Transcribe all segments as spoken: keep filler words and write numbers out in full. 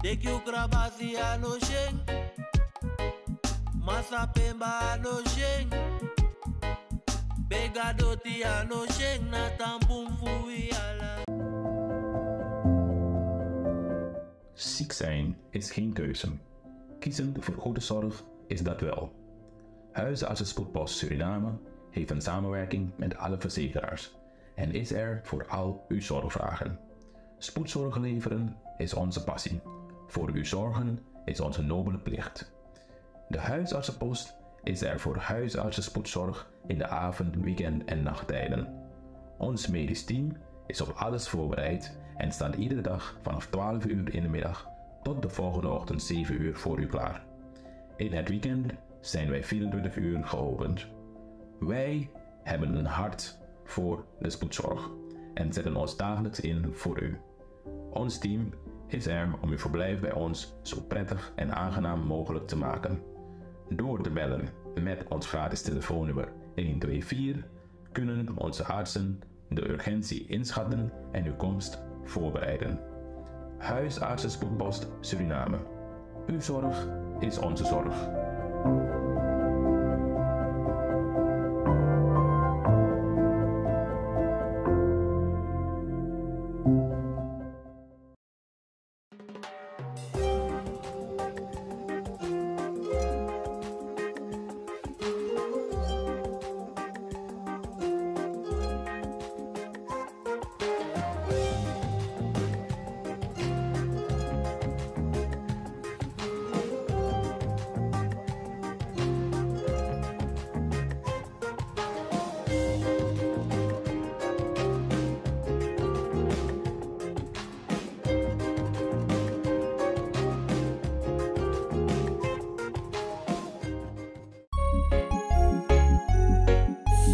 Eki u krabasi a no syen. Masa pemba a no syen. Bega doti a no syen, na tampun fu wi ala. Ziek zijn is geen keuze. Kiezen voor goede zorg is dat wel. Huisartsenspoedpost Suriname heeft een samenwerking met alle verzekeraars en is er voor al uw zorgvragen. Spoedzorg leveren is onze passie. Voor u zorgen is onze nobele plicht. De huisartsenpost is er voor huisartsenspoedzorg in de avond, weekend en nachttijden. Ons medisch team is op alles voorbereid en staat iedere dag vanaf twaalf uur in de middag tot de volgende ochtend zeven uur voor u klaar. In het weekend zijn wij vierentwintig uur geopend. Wij hebben een hart voor de spoedzorg en zetten ons dagelijks in voor u. Ons team is er om uw verblijf bij ons zo prettig en aangenaam mogelijk te maken. Door te bellen met ons gratis telefoonnummer een twee vier kunnen onze artsen de urgentie inschatten en uw komst voorbereiden. Huisartsenspoedpost Suriname. Uw zorg is onze zorg.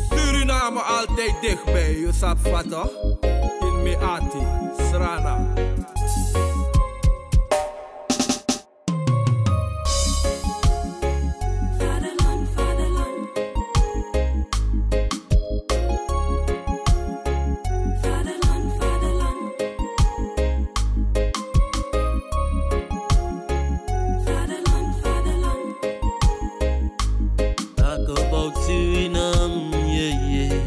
Suriname altijd dichtbij, je sabi toch? In Meati, Srana. Vaderland, vaderland. Vaderland, vaderland. Vaderland, vaderland. Talk about Suriname, yeah, yeah, yeah.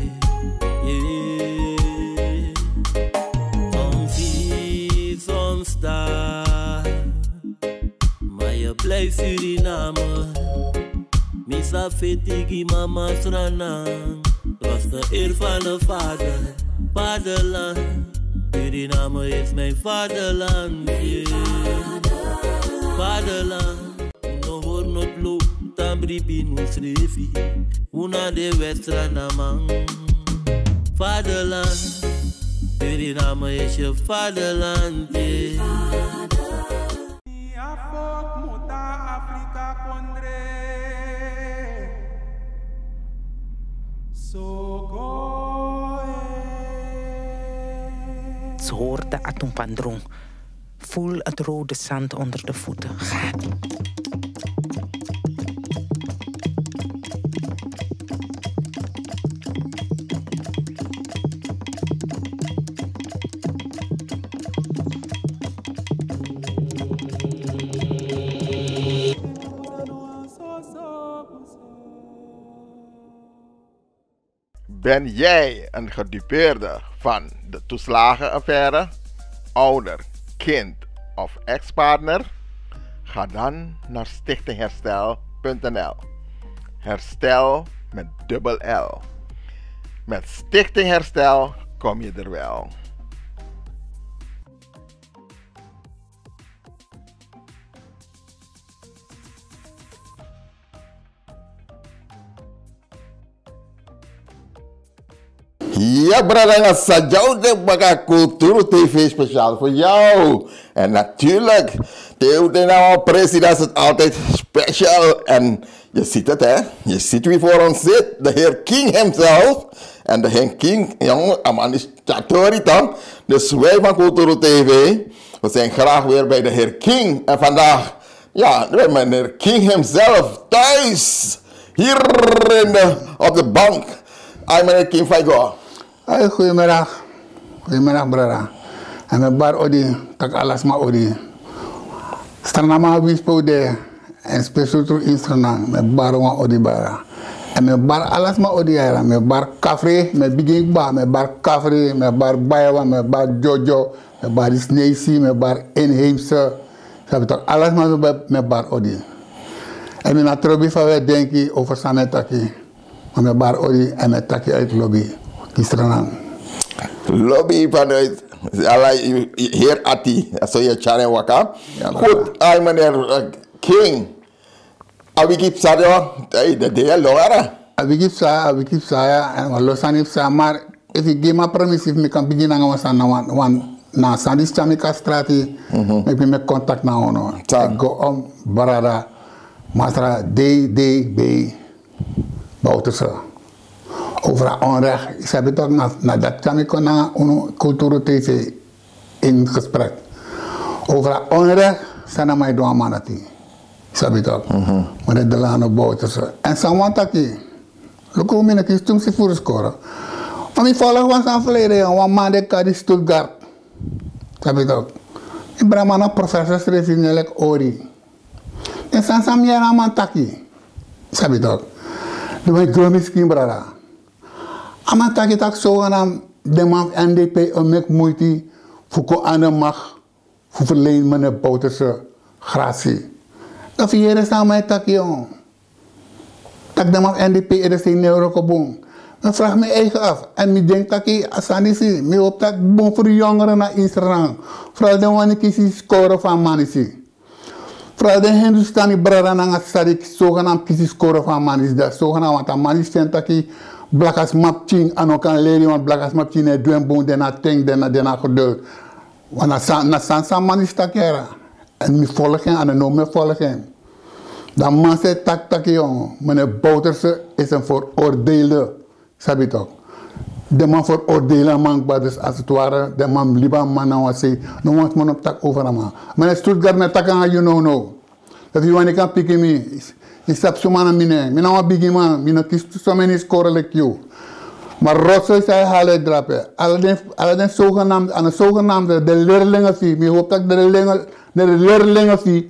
Soms hier, soms daar. Maar je blijft Suriname. Mi sa feti gi mama Sranan. Was de eer van de vader, vaderland. Suriname is mijn vaderland, yeah. Vaderland. Un no hori noti lowtu, tan bribi un srefi. Un na de wèt Sranaman. Vaderland. Suriname is je vaderland, yeah. Mi a fok muta Afrika kondre. Soko e. Ze hoorde Atumpandrong. Voel het rode zand onder de voeten. Ga. Ben jij een gedupeerde van de toeslagenaffaire, ouder, kind of ex-partner? Ga dan naar stichting herstel punt n l. Herstel met dubbel L. Met Stichting Herstel kom je er wel. Ya, brada, nanga san dya un de baka, Kulturu T V speciaal voor jou. En natuurlijk, te un de na wan presi, dan is het altijd speciaal. En je ziet het, hè? Je ziet wie voor ons zit, de heer King himself. En de heer King, jong, a man is tyatori, toch? Dus wij van Kulturu T V, we zijn graag weer bij de heer King. En vandaag, ja, we hebben meneer King himself thuis. Hier in de, op de bank. Ai, meneer King, fa yu go? Ai, goedemiddag. Goedemiddag, brada. En mi bari odi, taki ala sma odi. Stranama winsi pe un de, èn spesrutu ini Sranan, mi e bari wan odi baya. Èn mi e bari ala sma odi yara, mi e bari kafri, mi e bigin kba, mi e bari kafri, mi e bari baiwa, mi e bari jojo, mi e bari sneisi, mi e bari inheimse. Sabi tok, ala sma mi e bari odi. Èn mi na trobi fa un e denki over san mi e taki. Ma mi e bari odi èn mi e taki uit lobi. Gi Sranan. Lobi vanuit ala heri ati, so yu e tyari en waka. Goed, ai meneer King. A wiki psa de, de de ya longara. A wiki psa, a wiki psa ya, èn wan lo sani psa, maar efu yu gi mi a permisi fu mi kan bigin nanga wan sani na wan, wan, na sani disi tyari mi kon na strati, meki mi meki contact na unu. Sa. Go om, brada, masra, D D B, Bouterse. Over a onrecht, yu sabi tok, na, na dati tyari mi kon nanga unu Kulturu T V in gesprek. Over a onrecht san a man e du a man dati. Sabi tok. Meneer Delano Bouterse. Èn san wan taki. Luku mi no kisi tumsi furu skoro. Ma mi folg wan sani verleden, wan man di e kari Stuttgart. Sabi tok. Mi brada, a man na professor srefi, nelek ori. Èn san san mi yere a man taki. Sabi tok. Di man e gro mi skin, brada. A man taki taki so wan, den man fu N D P o meki muiti fu kon aan de macht fu verleen meneer Bouterse gratie. Dan fu yere san a man e taki, yon. Taki den man fu N D P ede sei no e wroko bun. Mi e vraag mi eigen af. Èn mi denki taki a sani disi, mi hopi taki bun fu den yongeren na Sranan. Vooral den wan di kisi skoro fu a man disi. Vooral den Hindustani brada nanga sisa di zogenaamd kisi skoro fu a man disi, dan zogenaamd, want a man disi feni taki blakasma pikin a no kan leri, want blakasma pikin no e du en bun, den no abi ten, den no, den no abi geduld. Want na san, na san san a man disi taki yara. Èn mi folg en, a no now mi e folg en. Dan a man sa e taki taki, yon, meneer Bouterse is een veroordeelde. Sabi tok. Den man veroordeel a man kba, dus als het ware den man libi a man na wan sei. No wan sma no taki over a man. Meneer Stuttgart, mi e taki nanga yu nownow. Efu yu wani kan piki mi. Yu sabi suma na mi nen. Mi na wan bigiman, mi no kisi someni skoro leki yu. Ma rotzooi san yu e hali e drape. Ala den, ala den zogenaamde, a no zogenaamde, den leerlingen fu yu. Mi hopi taki den leerlingen, den leerlingen fu yu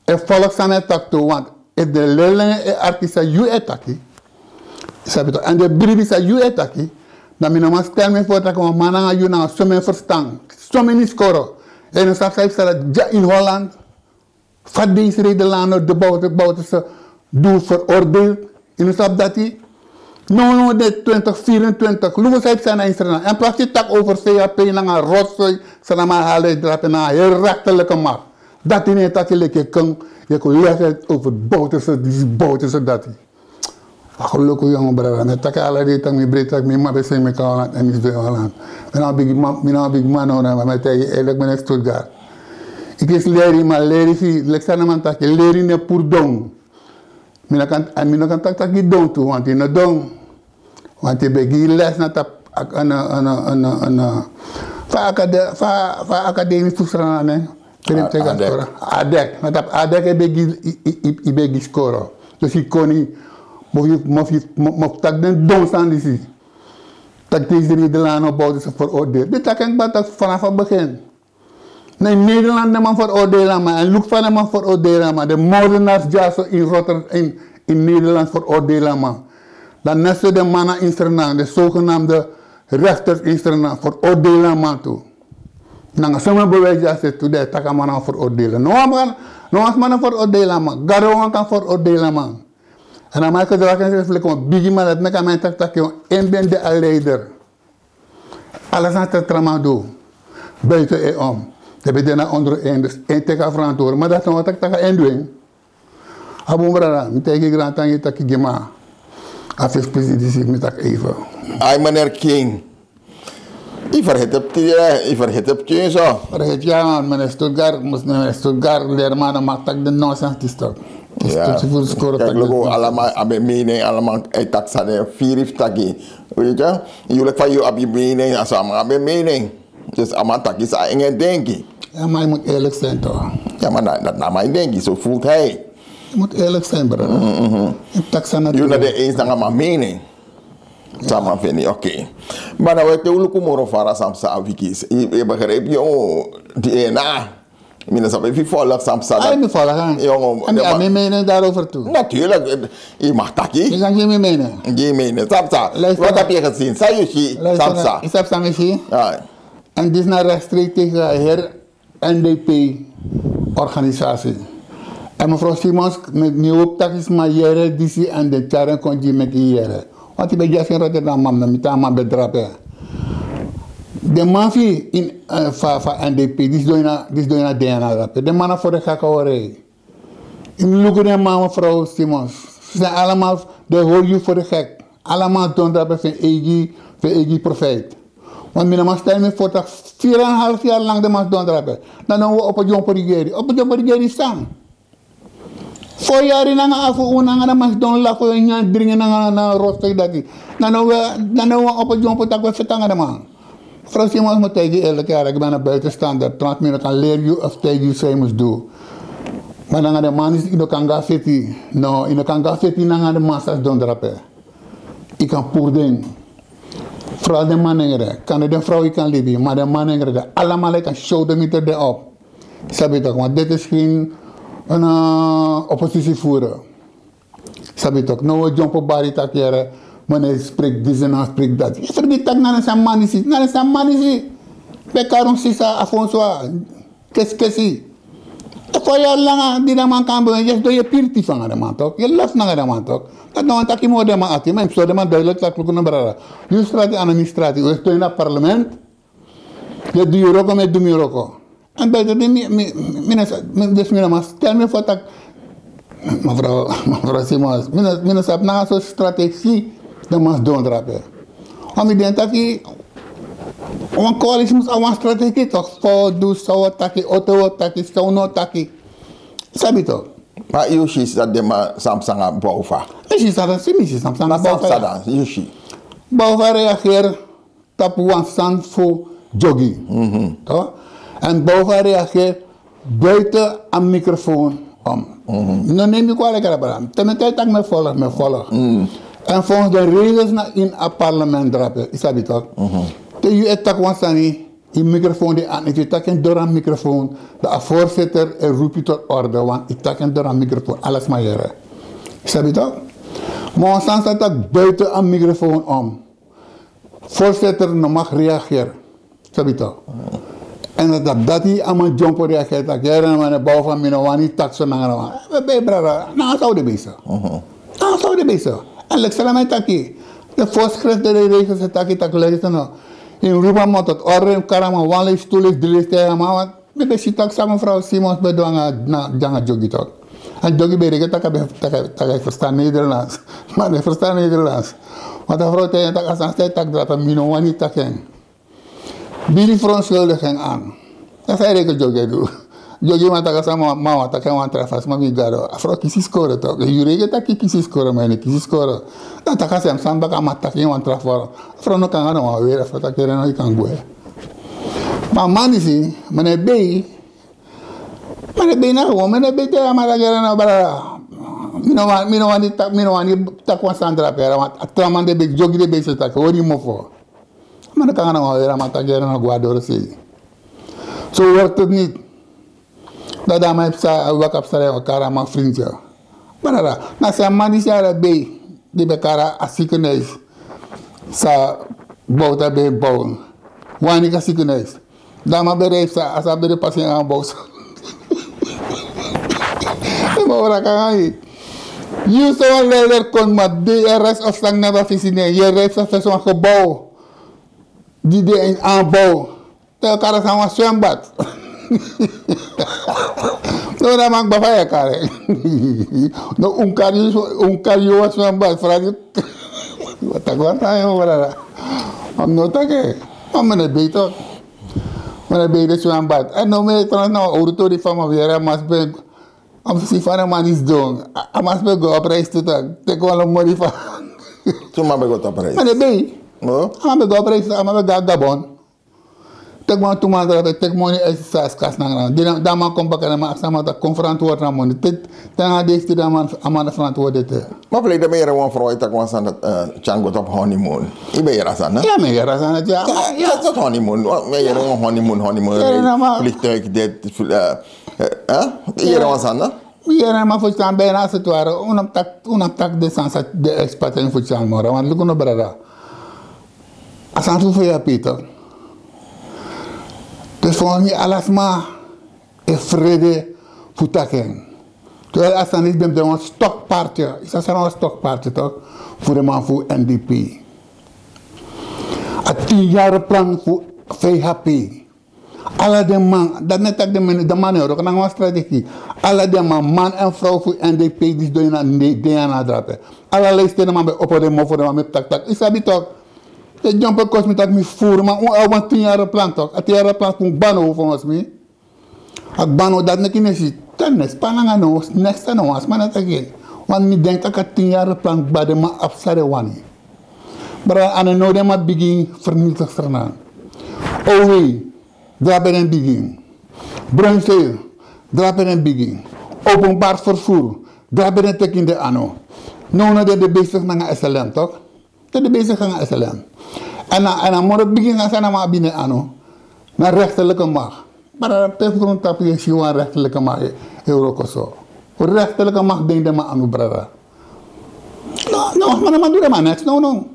e folg san mi e taki tu, want efu den leerlingen e arki san yu e taki, yu sabi tok, èn den bribi san yu e taki, dan mi no man stel mi voor taki wan man nanga yu nanga someni verstan, someni skoro. Èn yu no sabi san yu sabi dya in Holland, fa deze Nederlander de Bouter, Bouterse du veroordeeld. Yu no sabi dati. Nownow de twintig vierentwintig, luku san yu psa na Sranan. Èn plus yu taki over C A P nanga rotzooi san a man hali e drape, na heri rechterlijke macht. Dati no e taki leki yu kon, yu kon leg uit over Bouterse disi, Bouterse dati. A geluku, yongu brada, mi e taki ala dei taki mi breiti taki mi mama ben seni mi kon na Holland èn mi sidon na Holland. Mi na wan bigiman, mi na wan bigiman now, ma mi e taigi yu eerlijk, meneer Stuttgart. Yu kisi leri, ma leri fu yu, leki san a man taki, leri no e puru don. Mi no kan, èn mi no kan taki taki yu don tu, want yu no don. Want yu ben gi les na tapu, a, a, a, a, a, fa akade, fa, fa akademi fu Sranan, ne? Pe den e taki a skoro. Adek. Na tapu Adek yu ben gi, yu, yu, yu, yu ben gi skoro. Dus yu koni, mofu, mofu, mofu taki den don sani disi. Taki deze Nederlander Bouterse veroordeeld. Mi taki en kba taki vanaf a begin. Na in Nederland den man veroordeel a man. Èn luku fa den man veroordeel a man. Den moordenaars dyaso in Rotter, in, in Nederland veroordeel a man. Dan net zo den man na Sranan, den zogenaamde rechters in Sranan, veroordeel a man tu. Nanga someni bewijs dyaso tu, den e taki a man na wan veroordeelde. No wan man, no wan sma no veroordeel a man. Gado wan kan veroordeel a man. Èn a man e gedraag ensrefi leki wan bigiman, dati meki a man e taki taki yu en ben de a leider. Ala sani san tra man du buiten en om, den ben de na ondro en, dus en teki a verantwoord. Ma dati no wani taki taki a en du en. A bun brada, mi taigi grantangi taki gi mi a fesi pisi disi, mi taki even. Ai, meneer King. Yu fergiti pikin, yu fergiti pikin so. Fergiti ya, man, meneer Stuttgart, meneer Stuttgart, leri man, dan man taki den nonsens disi toch. Kijk, luku, alaman abi mening, alaman e taki san den firi fu taki. Weet je? Yu leki fa yu abi mening, a so a man abi mening. Dus a man taki san a en e denki. Ja, maar je moet eerlijk zijn toch? Ja, maar dat, dat na mijn denki, zo voelt hij. Je moet eerlijk zijn, brada. Yu taki san na yu no de eens nanga man mening. San man feni, oké. Ma na we te un luku moro fara san psa a wiki. Yu, yu begrijp, yu, DNA. Mi no sabi efu yu folg san psa. Ai, mi folg en. Yongo, en mi abi mi mening daarover tu. Natuurlijk, yu mag taki. Mi kan gi mi mening. Gi mi mening san psa. Wat heb je gezien? San yu si san psa? Yu sabi san mi si? En dit is na rechtstreeks tegen her N D P organisatie. En mevrouw Simons, mi hoop taki sma yere disi en den tyari en kon gi meki yere. Want yu ben gi a seni Rotterdam, man, mi tan man ben drape. Den man fu yu in, eh, fa, fa N D P, disi doi na, disi doi na D N A drape. Den man na voor de gek horen. Yu mus luku den man, mevrouw Simons. Ze zijn allemaal, den hori yu voor de gek. Allemaal don drape fu en eigi, fu en eigi profijt. Want mi no man stel mi voor taki vier en een half jaar lang den man don drape. Dan no wan opo dyompo regeri. Opo dyompo regeri san? Fo yari nanga afu un nanga den man sidon lafu, nyan, dringi nanga na rostig dati. Dan no wan opo dyompo taki wi e feti nanga den man. Mevrouw Simons, mi taigi yu eerlijk, yara, ik ben een buitenstaander. Trouwens, mi no kan leren yu of taigi yu san yu mus du. Maar nanga den man is, yu no kan go na feti. No, yu no kan go na feti nanga den man san sidon drape. Yu kan puru den. Vooral den manengre. Kan den vrouw yu kan libi, maar den manengre, den allemaal yu kan sodemieter den op. Sabi toch, want dit is geen een, eh, oppositie voeren. Sabi toch, no wan dyompo bari taki yere, meneer spreekt dit en dan spreekt dat. Yu fergiti taki na den sani man disi, na den sani man disi. Ben kari un sisa, Afonso, kesi kesi. Te fo yari langa di den man kan ben, yu e sidon yu e piri tifi nanga den man toch. Yu e lafu nanga den man toch. Dati no wani taki yu mus hori den man ati, ma yu mus hori den man duidelijk taki luku no brada. Yu strati a no mi strati, un e sidon ini a parlement. Yu e du yu wroko, mi e du mi wroko. En buiten di mi, mi, mi no sa, mi, dus mi no man stel mi voor taki, mevrouw, mevrouw Simons, mi no, mi no sabi nanga so strategie den man sidon drape. Want mi denki taki wan coalitie mus abi wan strategie toch, fa un o du, san un o taki, oto un o taki, san un no o taki. Sabi toch. Ma yu si san den man, san psa nanga Bouva? Mi si san, si mi si san psa nanga Bouva. San psa dan, yu si? Bouva reageer tapu wan sani fu dyogi. Toch? En Bouva reageer buiten a microfoon om. Mi no neem yu kwalijk, Abraham. Te mi e taki taki mi e volg, mi e volg. En volgens de regels na in a parlement drape, yu sabi toch? Te yu e taki wan sani, yu microfoon de aan, efu yu taki en door a microfoon, dan a voorzitter e roepi yu tot orde, want yu taki en door a microfoon, ala sma yere. Yu sabi toch? Ma wan sani san taki buiten a microfoon om. Voorzitter no mag reageer. Sabi toch? En dan dati a man dyompo reageer taki, yere, na man e bow fa mi, no wani taki so nanga den man. We ben, brada, nanga san un de bezig? Nanga san un de bezig? En leki san mi e taki, de voorschriften, de regels e taki taki, luister no. Yu mus roepi a man tot orde, yu mus kari a man wan leisi, tu leisi, dri leisi, te a man, want mi ben si taki san mevrouw Simons ben du nanga, nanga dyogi toch. En dyogi ben reken taki a ben, taki a, taki a e ferstan Nederlands. Ma a no e ferstan Nederlands. Want a vrouw taigi en taki a sani san yu e taki drape, mi no wani taki en. Biri verontschuldiging aan. Dati san yu reken dyogi e du. Dyogi man taki a sani, ma, ma, taki en wan tra fasi, ma mi Gado. A vrouw kisi skoro toch. Yu reken taki yu kisi skoro, ma yu no kisi skoro. Dan taki a sani, sani baka a man taki en wan tra fasi. A vrouw no kan go na wan weri, a vrouw taki yere no, yu kan gwe. Ma a man disi, meneer Bey, meneer Bey na gewoon, meneer Bey taigi a man taki yere no, brada. Mi no wani, mi no wani taki, mi no wani taki wan sani drape yere, want a tra man de bezig, dyogi de bezig taki, hori yu mofo. A man no kan go na wan weri, a man taki yere no, go na dorsei. Zo werkt het niet. Dan a man e psa, a waka psa, dan yu o kari a man vriendje. Brada, na san a man disi yere Bey, di ben kari a ziekenhuis. San Bouta ben bow. Wanica ziekenhuis. Dan a man ben rei psa, a sani ben de pasi nanga Bouta. Yu mus wraka nanga yu. Yu so wan leider kon, ma D R S of sani nanga fisi nen. Yu e rei psa fesi wan gebouw. Di de in aanbouw. Te yu o kari a sani wan zwembad. No, dan a man kba fa yu e kari. No, un kari, un kari yu wan zwembad, fragi. Wat taki wan sani, brada. A man no taki. A man e beti. A man e beti de zwembad. En no, mi e trouwens na wan owru tori fu a man, fu yere a man sma ben, a man si fa a man disi don. A, a man sma ben go op reis tu tak. Teki wan lo moni fu. So a man ben go op reis? A man e beti. No? A man ben go op reis, a man ben go na Gabon. Teki man tu man drape, teki moni uit sasi kas nanga. Dan man kon baka, dan man aksi a man taki kon verantwoord na moni. Te nanga dei stiri a man, a man verantwoord ete. Ma verleden mi yere wan vrouw e taki wan sani dati, eh, Tyan go tapu honeymoon. Yu ben yere a sani dati? Ya, mi yere a sani dati, ya. Ya, ya. Dati honeymoon. Mi yere wan honeymoon, honeymoon. Yere na ma. Vliegtuig dit, eh, eh, eh? Yere wan sani dati? Mi yere na ma fu Tyan ben na sitwari. Un no mus taki, un no mus taki den sani dati, den ekspatriëring fu Tyan moro. Want luku no brada. A sani fu fu ya Peter. Dus volgens mi ala sma e frede fu taki en. Terwijl a sani disi ben de wan stokpartye. Yu sa sani wan stokpartye toch? Fu den man fu N D P. A tin yari plan fu V H P. Ala den man, dati mi e taki den man, den man e wroko nanga wan strategie. Ala den man, man èn frow fu N D P disi sidon ini a, den, den ya na drape. Ala leisi te den man ben opo den mofo, den man ben taki taki. Yu sabi toch? Den dyompo kosi mi taki mi furu, ma un abi wan tin yari plan toch. A tin yari plan fu un kba now volgens mi. A kba now, dati meki mi e si, te mi e span nanga now, next no wan sma no e taki. Want mi denki tak' a tin yari plan kba, den man abi san den wani. Brada, a no now den man bigin vernietig Sranan. Owei, drape den bigin. Bruinzeil, drape den bigin. Openbaar vervoer, drape den teki ini den anu. Now no, den de bezig nanga S L M toch? Den de bezig nanga S L M. Èn a, èn a moro bigi sani san den man abi ini den anu, na rechterlijke macht. Brada, pe fu grontapu yu e si wan rechterlijke macht e wroko so? Rechterlijke macht de ini den man anu, brada. No, no wan sma no man du den man niks, no, no.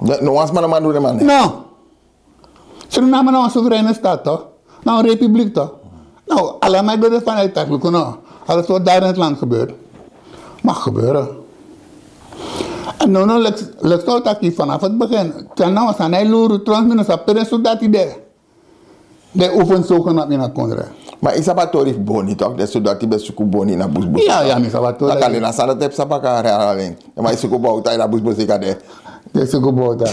No, no wan sma no man du den man niks. No. Suriname na wan soevereine staat toch? Na wan republiek toch? Nou, ala man e go de vanuit taki luku no, alles wat daar in het land gebeurt, mag gebeuren. En no, no, leki, leki san un taki vanaf het begin. Tyan na wan sani e luru, trouwens mi no sabi pe den sudati de. Den oefen zogenaamd ini a kondre. Ma yu sabi a tori fu Boni toch? Den sudati ben suku Boni na busbus. Ya, ya, mi sabi a tori. Taki alen a sani dati e psa baka, alen. Ma yu suku Bouta ini a busbus, yu kan de. Den suku Bouta.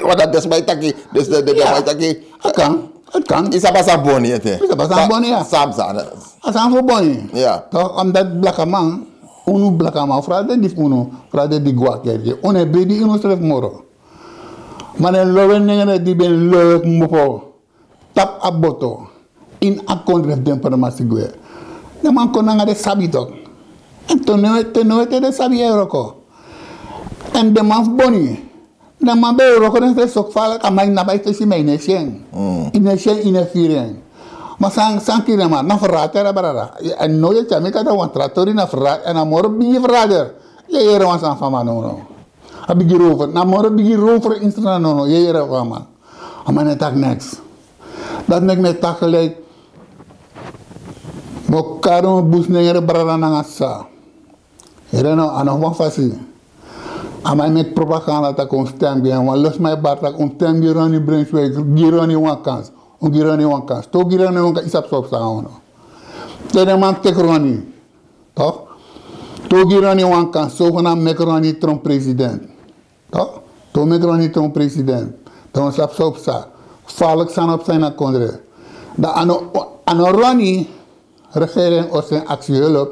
Want dati den sma e taki, dus den, den, den sma e taki. A kan, a kan. Yu sabi san Boni ete? Mi sabi san Boni, ya. San, san. A sani fu Boni. Ya. Toch, omdat blakaman, unu blakaman, vooral den di fu unu, vooral den di go a kerki, unu e bedi unu srefi moro. Ma den lowe nengre di ben lowe kmopo tapu a boto, ini a kondre fu den permasi gwe. Den man kon nanga den sabi toch. Èn te now, te now ete den sabi e wroko. Èn den man fu Boni, den man ben e wroko den srefi so gevaarlijk, a man e naba yu fesi, ma yu no e si en. Mm. Yu no e si en, yu no e firi en. Ma san, san kiri den man, na verrader, brada. Èn now yu e tyari mi kon taki wan tra tori, na verrader, èn a moro bigi verrader. Yu e yere wan sani fu a man now, no? A bigi rover, na moro bigi rover ini Sranan now, no? Yu e yere fu a man. A man no e taki niks. Dati meki mi e taki gelijk. Mi o kari un bus nengre, brada nanga sisa. Yere no, a no wan fasi. A man e meki propaganda tak' un stem gi en. Wan lo sma e bari tak' un stem gi Ronnie Brunswijk, gi Ronnie wan kans. Un gi Ronnie wan kans. Te un gi Ronnie wan kans, yu sabi san o psa nanga unu. Te den man teki Ronnie. Toch? Te un gi Ronnie wan kans, so un kan meki Ronnie Trump president. Toch? Te un meki Ronnie Trump president, dan un sabi san o psa. Gevaarlijk sani o psa ini a kondre. Dan a no, a no Ronnie regering o seni aksi hulp.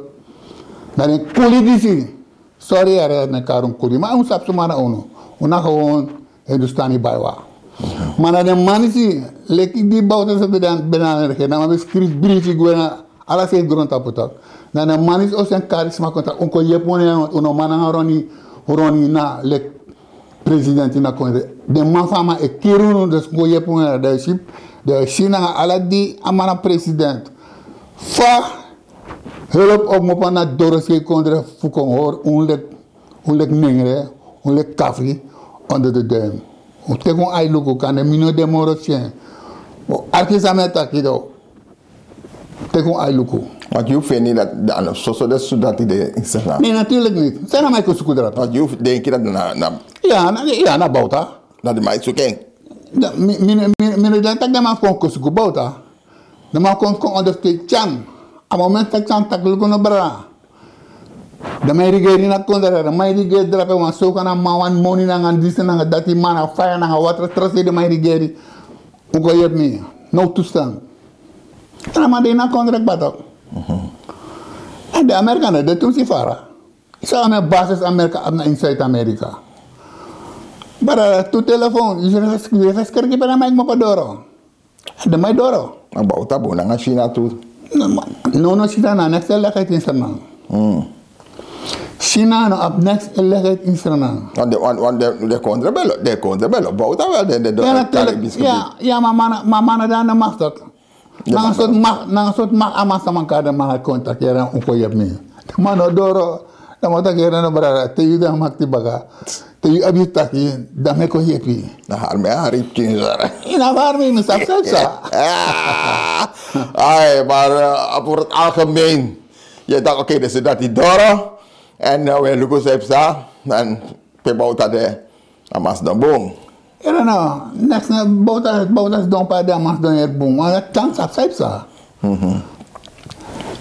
Dan den kuli disi. Sorry, yere, dati mi e kari un kuli. Ma un sabi suma na unu. Un na gewoon Hindustani baiwa. Ma na den man disi, leki di Bouterse ben de na, ben de na regering, dan a man ben skrifi brifi gwe na ala sei grontapu toch. Dan den man disi o seni kari sma kon taki un kon yepi unu, un no man nanga Ronnie, Ronnie na leki president ini a kondre. Den man fu a man e kiri unu, dus un kon yepi unu, dan yu si, dan yu si nanga ala di a man na president. Fa hulp o kmopo na dorosei kondre fu kon hori un leki, un leki nengre, un leki kafi, onder de duim. Un teki un ai luku, kande mi no de moro syen. Arki san mi e taki, do. Teki un ai luku. Want yu feni dati a no soso den sudati de ini Sranan? Nee, natuurlijk niet. San den man e kon suku drape? Want yu denki dati na, na... Ya, na, ya, na Bouta. Na den man e suku en. Mi, mi, mi, mi no denki tak' den man kon, kon suku Bouta. Den man kon, kon ondersteun Tyan. A moment tak' Tyan taki luku no, brada. Den man e regeri ini a kondre, den man e regeri drape, wan so kan a man wani moni nanga disi nanga dati, man, na faya nanga water, tra sei den man e regeri. Un kon yepi mi. No toestand. Èn a man de ini a kondre kba toch. Mhm. Èn den Amerikan no de tu, un si fara. San a man basis Amerika abi na ini Zuid-Amerika. Brada, tu telefoon, yu e fesi, yu e fesi kerki pe den man e kmopo doro. De mai doro. A bouta bun nanga China tu. No, no, China na next legheid in Sranan. China no abi next legheid in Sranan. Want de, want, want de, de kontra belo, de kontra belo. Bouta wel de, de, de, ja, natuurlijk. Ja, ja, maar mannen, maar mannen daar aan de macht ook. Nanga sort mag, nanga sort mag a man saman kari den man na kontakeri en un kon yepi mi. Den man no doro. Dan man taki yere no brada, te yu dan makti baka. Te yu abi taki, dan mi e kon yepi. Na hari mi e hari pikin sara. Yu na hari mi, mi sabi san yu sa. Ai, maar eh, voor het algemeen. Yu e taki oké, dus dati doro. En eh, we luku san yu sa. En pe bouta de. A man sidon bun. Yu no no, next na bouta, bouta sidon pe a de, a man sidon heri bun. Wan chance a sabi san.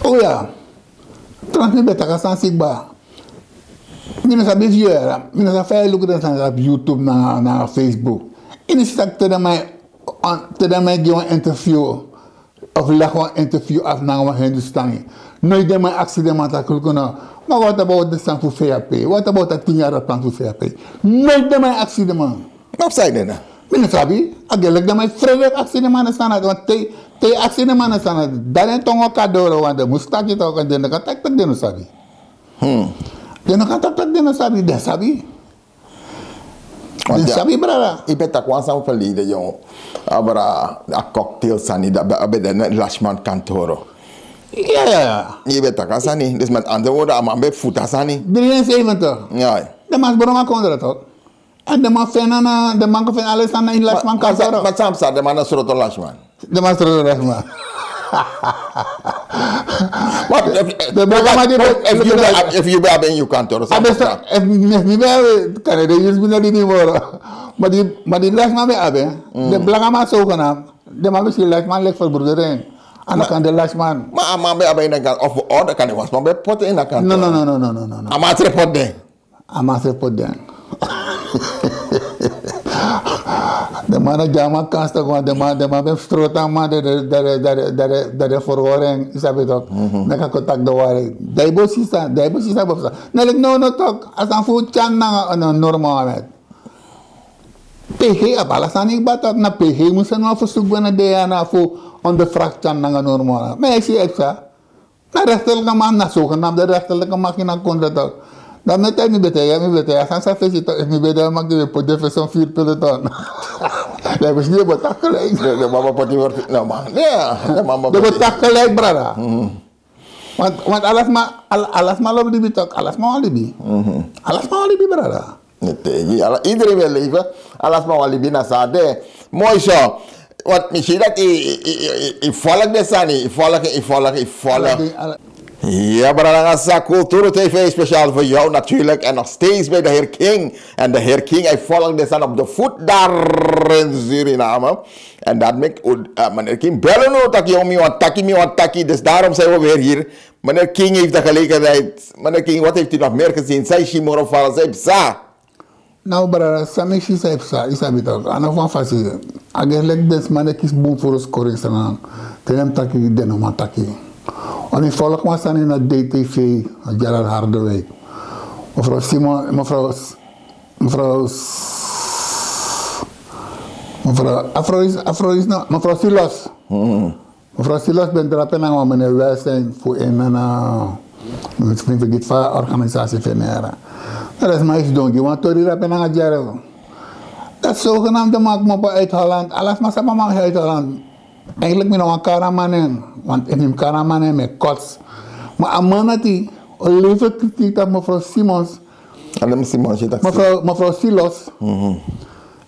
O ya. Trouwens mi ben taki a sani si kba. Mi no sabi efu yu yere, mi no sabi fa yu e luku den sani tapu YouTube nanga, nanga Facebook. Yu no si taki te den man, te den man e gi wan interview of legi wan interview af nanga wan Hindustani. Noiti den man e aksi den man taki luku no. Ma wat about den sani fu V H P? Wat about a tin yari plan fu V H P? Noiti den man e aksi den man. Ma fu san yu de na? Mi no sabi. A gelijk den man e frede aksi den man na sani dati. Want te, te yu aksi den man na sani dati, dan den tongo kan doro, want den mus taki toch, den no kan taki taki den no sabi. Den no kan taki taki den no sabi, den sabi. Den sabi, brada. Yu ben taki wan sani verleden, yu, abra, a cocktail sani, dati ben, ben de na Lashman kantoro. Ja, ja, ja. Yu ben taki a sani, dus met andere woorden, a man ben futu a sani. Drieënzeventig. Ja. Den man bron a kondra toch. En den man feni, den man kon feni ala sani na ini Lashman kantoro. Ma san, ma san, den man no sroto Lashman. Den man sroto Lashman. Wat, efu, efu yu ben abi ini yu kantoro, san, efu mi ben abi, kan den yu ben no dini moro. Ma di, ma di Lashman ben abi, den blakaman zogenaamd, den man ben si Lashman leki verbroedering. A no kan de Lashman. Ma a man ben abi ini a kantoro, of orde kan de wasman ben poti ini a kantoro. No, no, no, no. A man srefi poti den. A man srefi poti den. Den man no gi a man kans toch, want den man, den man ben sroto a man, dati den, dati den, dati den, dati den, dati den verhoor en, yu sabi toch. Meki a kon taki den wari. Dan yu bo si san, dan yu bo si san bo fu san. No, leki no, no toch. A sani fu Tyan nanga, no, Nur Mohammed. P G abi ala sani kba toch, na P G mus seni wan verzoek go na D N A fu ondervraag Tyan nanga Nur Mohammed. Ma yu si efu san. Na rechterlijke macht, na zogenaamde rechterlijke macht ini a kondra toch. Dan mi e taigi, mi ben taigi, mi ben taigi, a sani san fesi toch, efu mi ben de, a man gi mi poti den fu son vier peloton. Dan mi si den ben taki gelijk. Den, den man ben poti voor, no man. Ja, den man ben poti. Den ben taki gelijk, brada. Want, want ala sma, al-, ala sma lobi libi toch, ala sma wani libi. Ala sma wani libi, brada. Mi e taigi, ala, iedereen wil leven. Ala sma wani libi, na so a de. Moi so. Want mi si dati yu, yu, yu, yu, yu volg den sani, yu volg, yu volg, yu volg. Ala den, ala. Ja, brada, nanga sa Kulturu T V speciaal voor jou natuurlijk. En nog steeds bij de Heer King. En de Heer King, hij volgt den sani op de voet daar in Suriname. En dat maakt, eh, meneer King bel unu taki, yo, mi wani taki, mi wani taki. Dus daarom zijn we weer hier. Meneer King heeft de gelegenheid. Meneer King, wat heeft u nog meer gezien? San yu si moro fara, san yu psa? Nou, brada, san mi si, san yu psa, yu sabi toch. A no fu wan fasi. A gesi leki den sma no e kisi bun furu skori ini Sranan. Te den mus taki, den no man taki. Wan mi follow wan sani na D T V, na Gerald Hardewijk. Mevrouw Simon, mevrouw S-, mevrouw S-, mevrouw, a frow disi, a frow disi no, mevrouw Silos. Mevrouw Silos ben drape nanga wan meneer Welzijn fu en na, mi no sabi fa a organisasi fu en yere. Dan den sma e sidon gi wan tori drape nanga Gerald. Dati zogenaamde man komopo uit Holland. Ala sma sabi a man uit Holland. Eigenlijk mi no wani kari a man nen. Want efu mi kari a man nen mi e kots. Ma a man dati o lever kritiek tapu mevrouw Simons. Mevrouw, mevrouw Silos.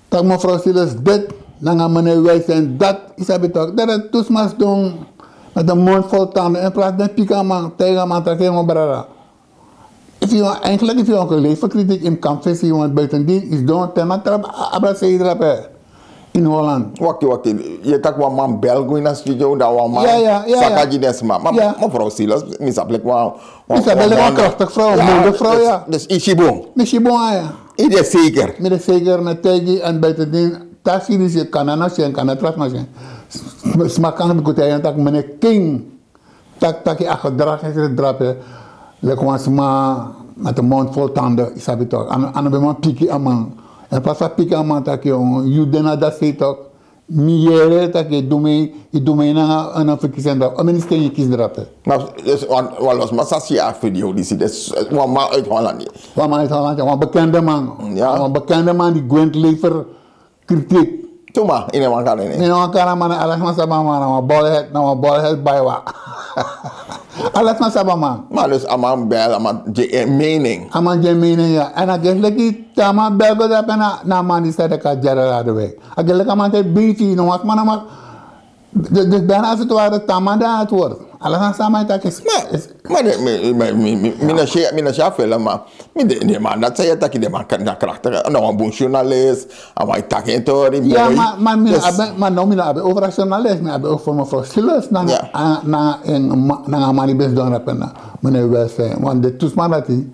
Taki mevrouw Silos dit, nanga meneer Wijs en dat, yu sabi toch, dan den tu sma sidon met een mond vol tanden, in plaats den piki a man, taigi a man taki, yo, brada. Efu yu, eigenlijk efu yu wani lever kritiek, yu kan fesi, want buitendien yu sidon te na trap, abra sei drape in Holland. Wakti, wakti, yu e taki wan man bel go ini a studio, dan wan man saka gi den sma. Ma mevrouw Silos, mi sabi leki wan, wan krachtig frow, mondig frow, dus, dus yu si bun. Mi si bun, ya. Yu de zeker? Mi de zeker, mi e taigi yu, en buitendien, taki disi kan na na si en, kan na tra sma si en. Sma kan go taigi en taki meneer King, taki, taki a gedrag is drape, leki wan sma met een mond vol tanden, yu sabi toch. A no, a no ben man piki a man. En pas a piki a man taki, yo, yu de na dati sei toch. Mi yere taki yu du mi, yu du mi nanga, nanga verkiezing drape. O minister yu kies drape. Na dus wan, wan los man sa si a video disi, dus wan man uit Holland. Wan man uit Holland, wan bekende man. Ja. Wan bekende man die gwent lever kritiek. Tuma, ina wan kara nen. Ina wan kara man, ala sma sabi a man na wan bald head, na wan bald head baiwa. Ala sma sabi a man. Ma dus a man bel, a man gi en mening. A man gi en mening, ja. En a gi leki te a man bel go drape na, na a man di sa de ka Gerard Radewijk. A gi leki a man te beiti, no wan sma na man. Dus, dus bijna als het ware te a man de antwoord. Ala sma sabi a man taki. Ma, ma de, mi, mi, mi, mi, mi na si, mi na si a film, ma mi de, de man dati sa yu e taki, de man na krachtig, na wan bun journalist, a man e taki en tori. Ja, mooi. Ma, ma mi no abi, ma no, mi no abi over a journalist, mi abi over mevrouw Silus, nanga, ja, a, nanga en ma, nanga a man di ben sidon drape na, meneer Welzijn. Want de tu sma dati,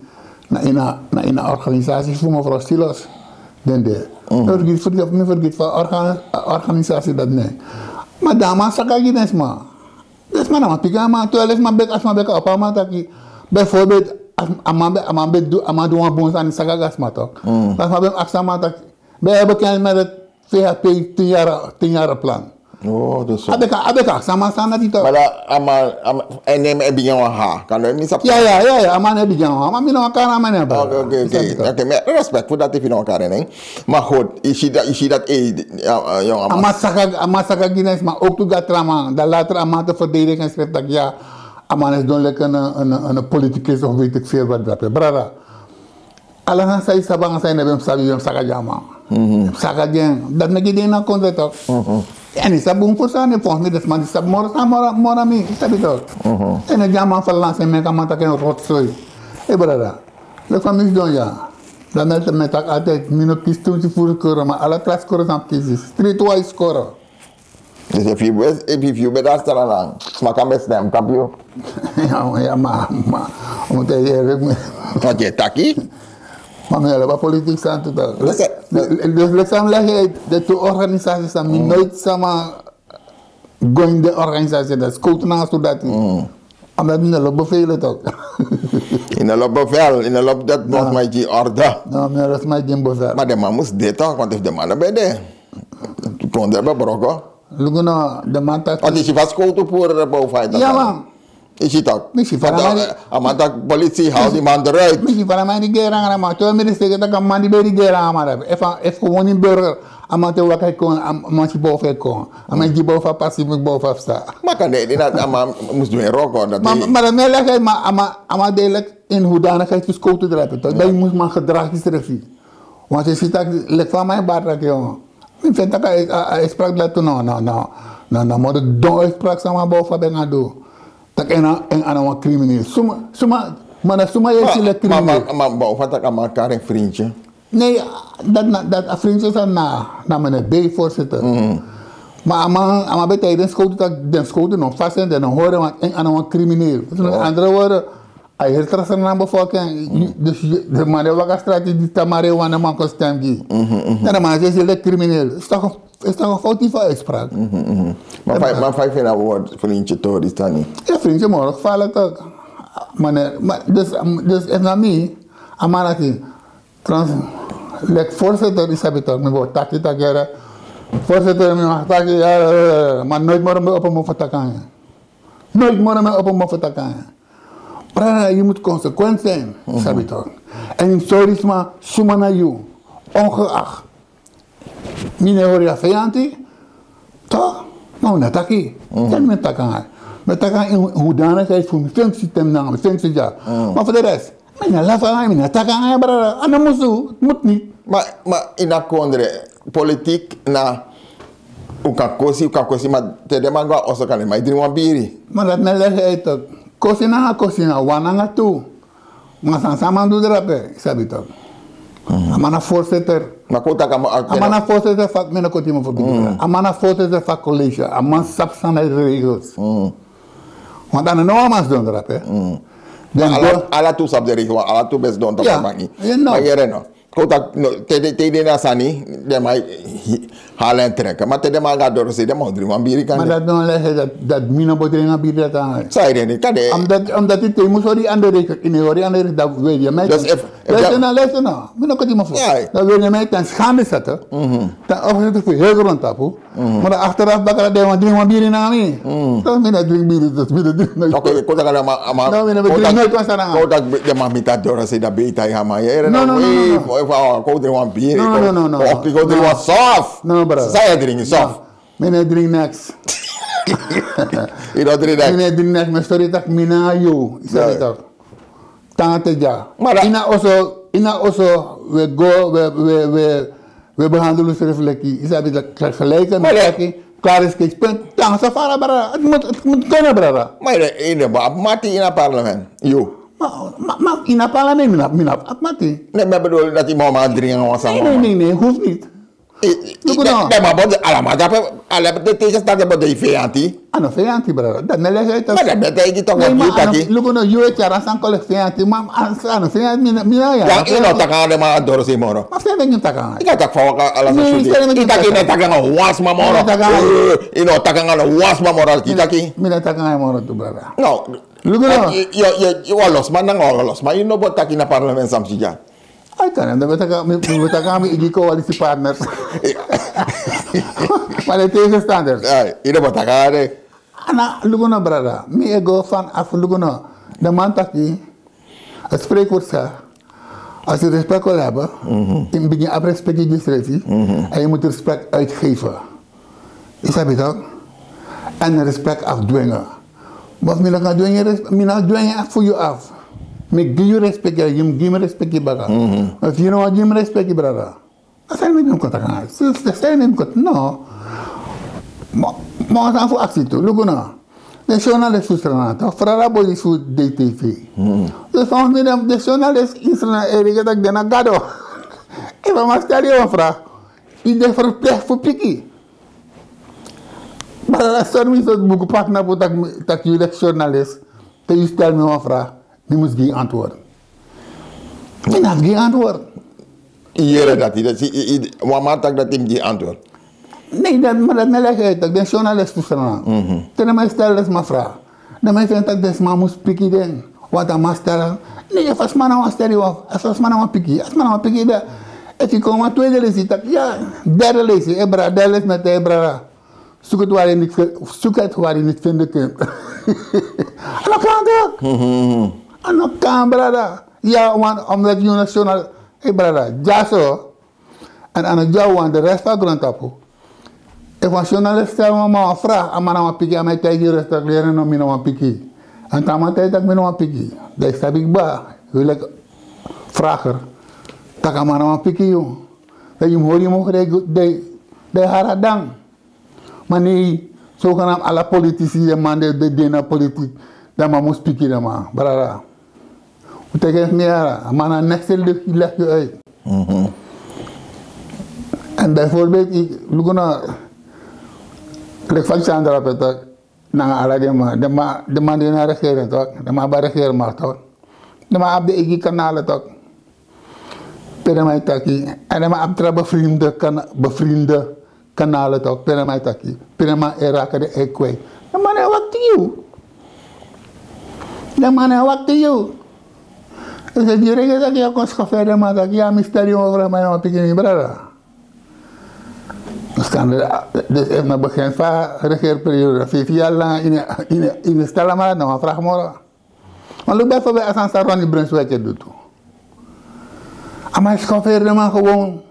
na ini a, na ini a organisatie fu mevrouw Silus den de. Mhm. Mi vergiti, mi vergiti fa orga-, organisatie dati nen. Ma dan a man saka gi den sma. Den sma na man piki a man, terwijl den sma beki, a sma beki opo a man taki. Bijvoorbeeld, a, a man ben, a man ben du, a man du wan bun sani saka gi a sma toch. Mm. Dan a sma ben aksi a man taki, ben je bekend met het V H P tien jaren, tien jaren plan? Oh, dus zo. A beki, a beki aksi a man sani dati toch. Maar dan, a man, a man, en neem e bigin wan ha. Kan dan niet. Ja, ja, ja, ja, a man e bigin wan ha. Ma mi no wan kara a man e bigin. Oké, oké, oké. Oké, mi respect voor dat, efu yu no wan kara en. Maar goed, yu si dat, yu si dat, eh, ja, eh, jongen, a man saka, a man saka gi den sma, ook tu gi a tra man. Dan later a man te verdedigen en schrijft dat, ja, a man is don lekker een, een, een politicus of weet ik veel wat drape. Brada. Ala sani san yu sabi, anga san yu no ben sabi, yu ben saka gi a man. Mhm. Saka gi en. Dati meki den no kon de toch. Mhm. En yu sabi bun fu sani, volgens mi den sma di sabi moro san moro, moro na mi, yu sabi toch. Mhm. En a gi a man verlangen, meki a man taki en rotzooi. Hey brada. Leki fa mi sidon ya. Dan mi e taki altijd, mi no kisi tu skoro, ma ala tra skoro san kisi. Street wise skoro. Dus efu yu ben, efu yu ben de a Sranan, sma kan ben stem tapu yu. Ya, ya, ma, ma, un te yere mi. Wat yu e taki? Ma mi e lobi a politiek sani tu toch. Listen. Dus leki san mi leki, de tu organisatie san mi nooit sama go ini den organisatie dati, skowtu nanga sodati. Mm. Omdat mi no lobi bevelen toch. Yu no lobi bevel, yu no lobi dati, no, sma e gi orde. No, mi no lobi sma e gi mi bevel. Ma den man mus de toch, want efu den man no ben de, kondre ben broko. Luku no, den man taki. Want yu si fa skowtu puru de bow fight. Ya man. Yu si toch. Mi si fa a man taki politie, haal die man eruit. Mi si fa a man e regeri nanga a man. Terwijl mi e seiker taki a man di ben e regeri nanga a man, efu, efu gewone burger, a man te waka e kon, a man si bow fu e kon. A man e gi bow fu a pasi, meki bow fu a psa. Ma kande, di na a man mus du en wroko, dati. Ma, ma, ma dati mi e leki, ma a man, a man de leki in hoedanigheid fu skowtu drape toch. Dan yu mus man gedragi srefi. Want yu si taki, leki fa a man e bari taki, jongen. Mi feni taki a, a, a uitspraak dati no, no, no, no, no, moro don uitspraak san a man bow fu a ben kan du. Taki en na, en na wan crimineel. Suma, suma, ma na suma yu e si leki crimineel. Ma, ma, ma bow fu a taki a man kari en vriendje. Nee, dati na, dati a vriendje san na, na meneer B, voorzitter. Mhm. Ma a man, a man ben taigi den skowtu taki, den skowtu no fasi en, den no hori en, want en na wan crimineel. Oh. Met andere woorden, a heri tra sani na bevolking. Mhm. Dus den man di e waka strati, di tamari wan man kon stem gi. Mhm, mhm. Dan den man e si leki crimineel. Is toch, is toch een foutieve uitspraak. Mhm, mhm. Ma fa, ma fa yu feni a woord vriendje tori sani? Ya, vriendje moro gevaarlijk toch. Ma nee, ma dus, dus efu na mi, a man taki, trouwens, leki voorzitter, yu sabi toch, mi bo taki, taki, yere. Voorzitter, mi mag taki, ya, ma nooit moro mi opo mofu taki nanga en. Nooit moro mi opo mofu taki nanga en. Brada, yu mus consequent zijn, yu sabi toch. En sorry sma, suma na yu, ongeacht. Mi no e hori a vijanti, toch? Ma un no e taki. Dan mi e taki nanga en. Mi e taki nanga en in hoedanigheid fu mi functie, te mi nanga mi functie dya. Ma voor de rest, mi no e lafu nanga en, mi no e taki nanga en, brada. A no mus, mus niet. Ma, ma ini a kondre, politiek na, un kan kosi, un kan kosi, ma te den man go na oso, kande man e dringi wan biri. Ma dati mi e legi uit toch. Kosi nanga kosi na wan nanga tu. Ma san, san a man du drape, yu sabi toch. A man na voorzitter. Ma kon taki a man, a man na voorzitter fu a, mi no koti mi fu bigin. A man na voorzitter fu a college. A man sabi san na regels. Want a no wan man sidon drape. Ala, ala tu sabi de regel, ala tu ben sidon tapu a bangi. Ma yere no. Kon taki, no, te den na sani, den man hala en trek. Ma te den man go na dorosei, den man o dringi wan biri kan. Ma dati no lesi, dati mi no bo dringi a biri dati. San ede ni kande? Omdat te yu mus hori andere, ini hori andere, dati we di a meti. Luister na, luister na. Mi no koti mofo. Dati we di a meti tan skande sata. Tan offertu fu heri grontapu. Ma dan achteraf bakra den wan dringi wan biri nanga mi. Dan mi no dringi biri, dus mi no dringi noiti. Oké, kon taki den man, a man, no, mi no dringi noiti wan sani nanga. Kon taki den man miti a dorosei, dan beti a man. Yere no, no, no, no. Kon dringi wan biri. No, no, no, no. Oké, kon dringi wan soft. No, brother. San yu e dringi, soft? Mi no dringi niks. Yu no dringi niks? Mi no dringi niks, mi sori taki mi nanga yu. Yu sabi taki. Tanga te dya. Ini a oso, ini a oso, we go, we, we, we, we behandel unsrefi leki, yu sabi, dat gelijke, mi taki, klaar is, case, punt. Tanga safara, brada. Het moet, het moet kunnen, brada. Ma yu no abi mati ini a parlement. Yu. Ma, ma, ma ini a parlement, mi no abi, mi no abi mati. Nee, mi bedoel dati yu mama dringi wan sani. Nee, nee, nee, nee, hoeft niet. Luku no. Den man bo de, ala man dape, ala den tegenstander bo de feyanti. A no feyanti, brada. Dati mi e legi uit. Ma dati mi e taigi tok, yu taki. Luku no, yu e tyari a sani kon leki feyanti, ma a no feyanti, mi no, mi no, ya. Yu no taki nanga den man na dorosei moro. Ma fu san yu e taki nanga? Yu no taki fa waka ala sani. Yu taki yu no e taki nanga wan sma moro. Yu no taki nanga wan sma moro, yu taki. Mi no taki nanga yu moro tu, brada. No. Luku no. Yu, yu, yu, yu wan losma nanga wan losma. Yu no bo taki na parlement san mi si dya. Ai, kan, dan ben ik, ben ik aan mijn ego coalitiepartners. Maar de tegenstanders. Ai, yu no bo taki nanga den. Ana, luku no, brada. Mi e go vanaf, luku no. De man taki, het spreekwoord zegt, als je respect wil hebben, in het begin heb respect yu srefi, en je moet respect uitgeven. Yu sabi tok? En respect afdwingen. Want mi no kan dwingi res-, mi no dwingi fu yu af. Mi gi yu respect, yu mus gi mi respect baka. Efu yu no wani gi mi respect, brada. A sani mi no kon taki nanga. Sani mi no kon, no. Ma, ma wan sani fu aksi tu, luku no. Den journalist fu Sranan, toch? Frada boi fu D T V. Dus volgens mi den, den journalist in Sranan e reken taki den na gado. Efu a man stel yu wan vraag, yu de verplicht fu piki. Brada, sori mi sortu buku pagina fu taki, taki yu leki journalist, te yu stel mi wan vraag, mi mus gi yu antwoord. Mi no abi gi antwoord. Yu yere dati, dati, yu, yu, wan man taki dati yu mus gi antwoord. Nee, dati, ma dati mi e legi uit taki den journalist fu Sranan. Te den man stel den sma vraag, den man feni taki den sma mus piki den. Want a man stel, nee, efu a sma no wani stel yu, efu a sma no wani piki, a sma no wani piki, dan efu yu kon wan tweede leisi taki, ya, derde leisi, e brada, derde leisi, mi e taigi brada. Zoek het waar je niet ge-, zoek het waar je niet vinden kunt. A no kan toch? A no kan, brada. Ya, want omdat yu na journal, e brada, dyaso. En a no dya wan, de rest fu a grontapu. Efu wan journalist stel wan man wan vraag, a man no wani piki, a man e taigi yu respect, yere no, mi no wani piki. En te a man taigi yu taki mi no wani piki, dan yu sabi kba, yu leki vrager, taki a man no wani piki yu. Dan yu mus hori yu mogen, dan yu, dan yu hari a dan. Ma nee, zogenaamd ala politici, den man di de, de na politiek, dan man mus piki den man, brada. Un teki en fu mi yara, a man na next leg yu uit. En bijvoorbeeld, yu luku no, leki fa Sandra ben taki, nanga ala den man, den man, den man di na regering toch, den man abi a regeringmacht toch. Den man abi den eigi kanalen toch. Pe den man e taki, en den man abi tra bevriende kana-, bevriende kanalen toch, pe den man e taki, pe den man e raken den ei kwijt. Den man e wakti yu. Den man e wakti yu. Dus efu yu reken taki yu o kon schoffeer den man taki, ya, mi stel yu wan vraag, ma yu no wani piki mi, brada. Dus kan de, dus efu na begin fu a regeerperiode, feifi yari langa ini, ini, ini stel a man dati no wan vraag moro. Ma luku bijvoorbeeld a sani san Ronnie Brunswijk e du tu. A man e schoffeer den man gewoon.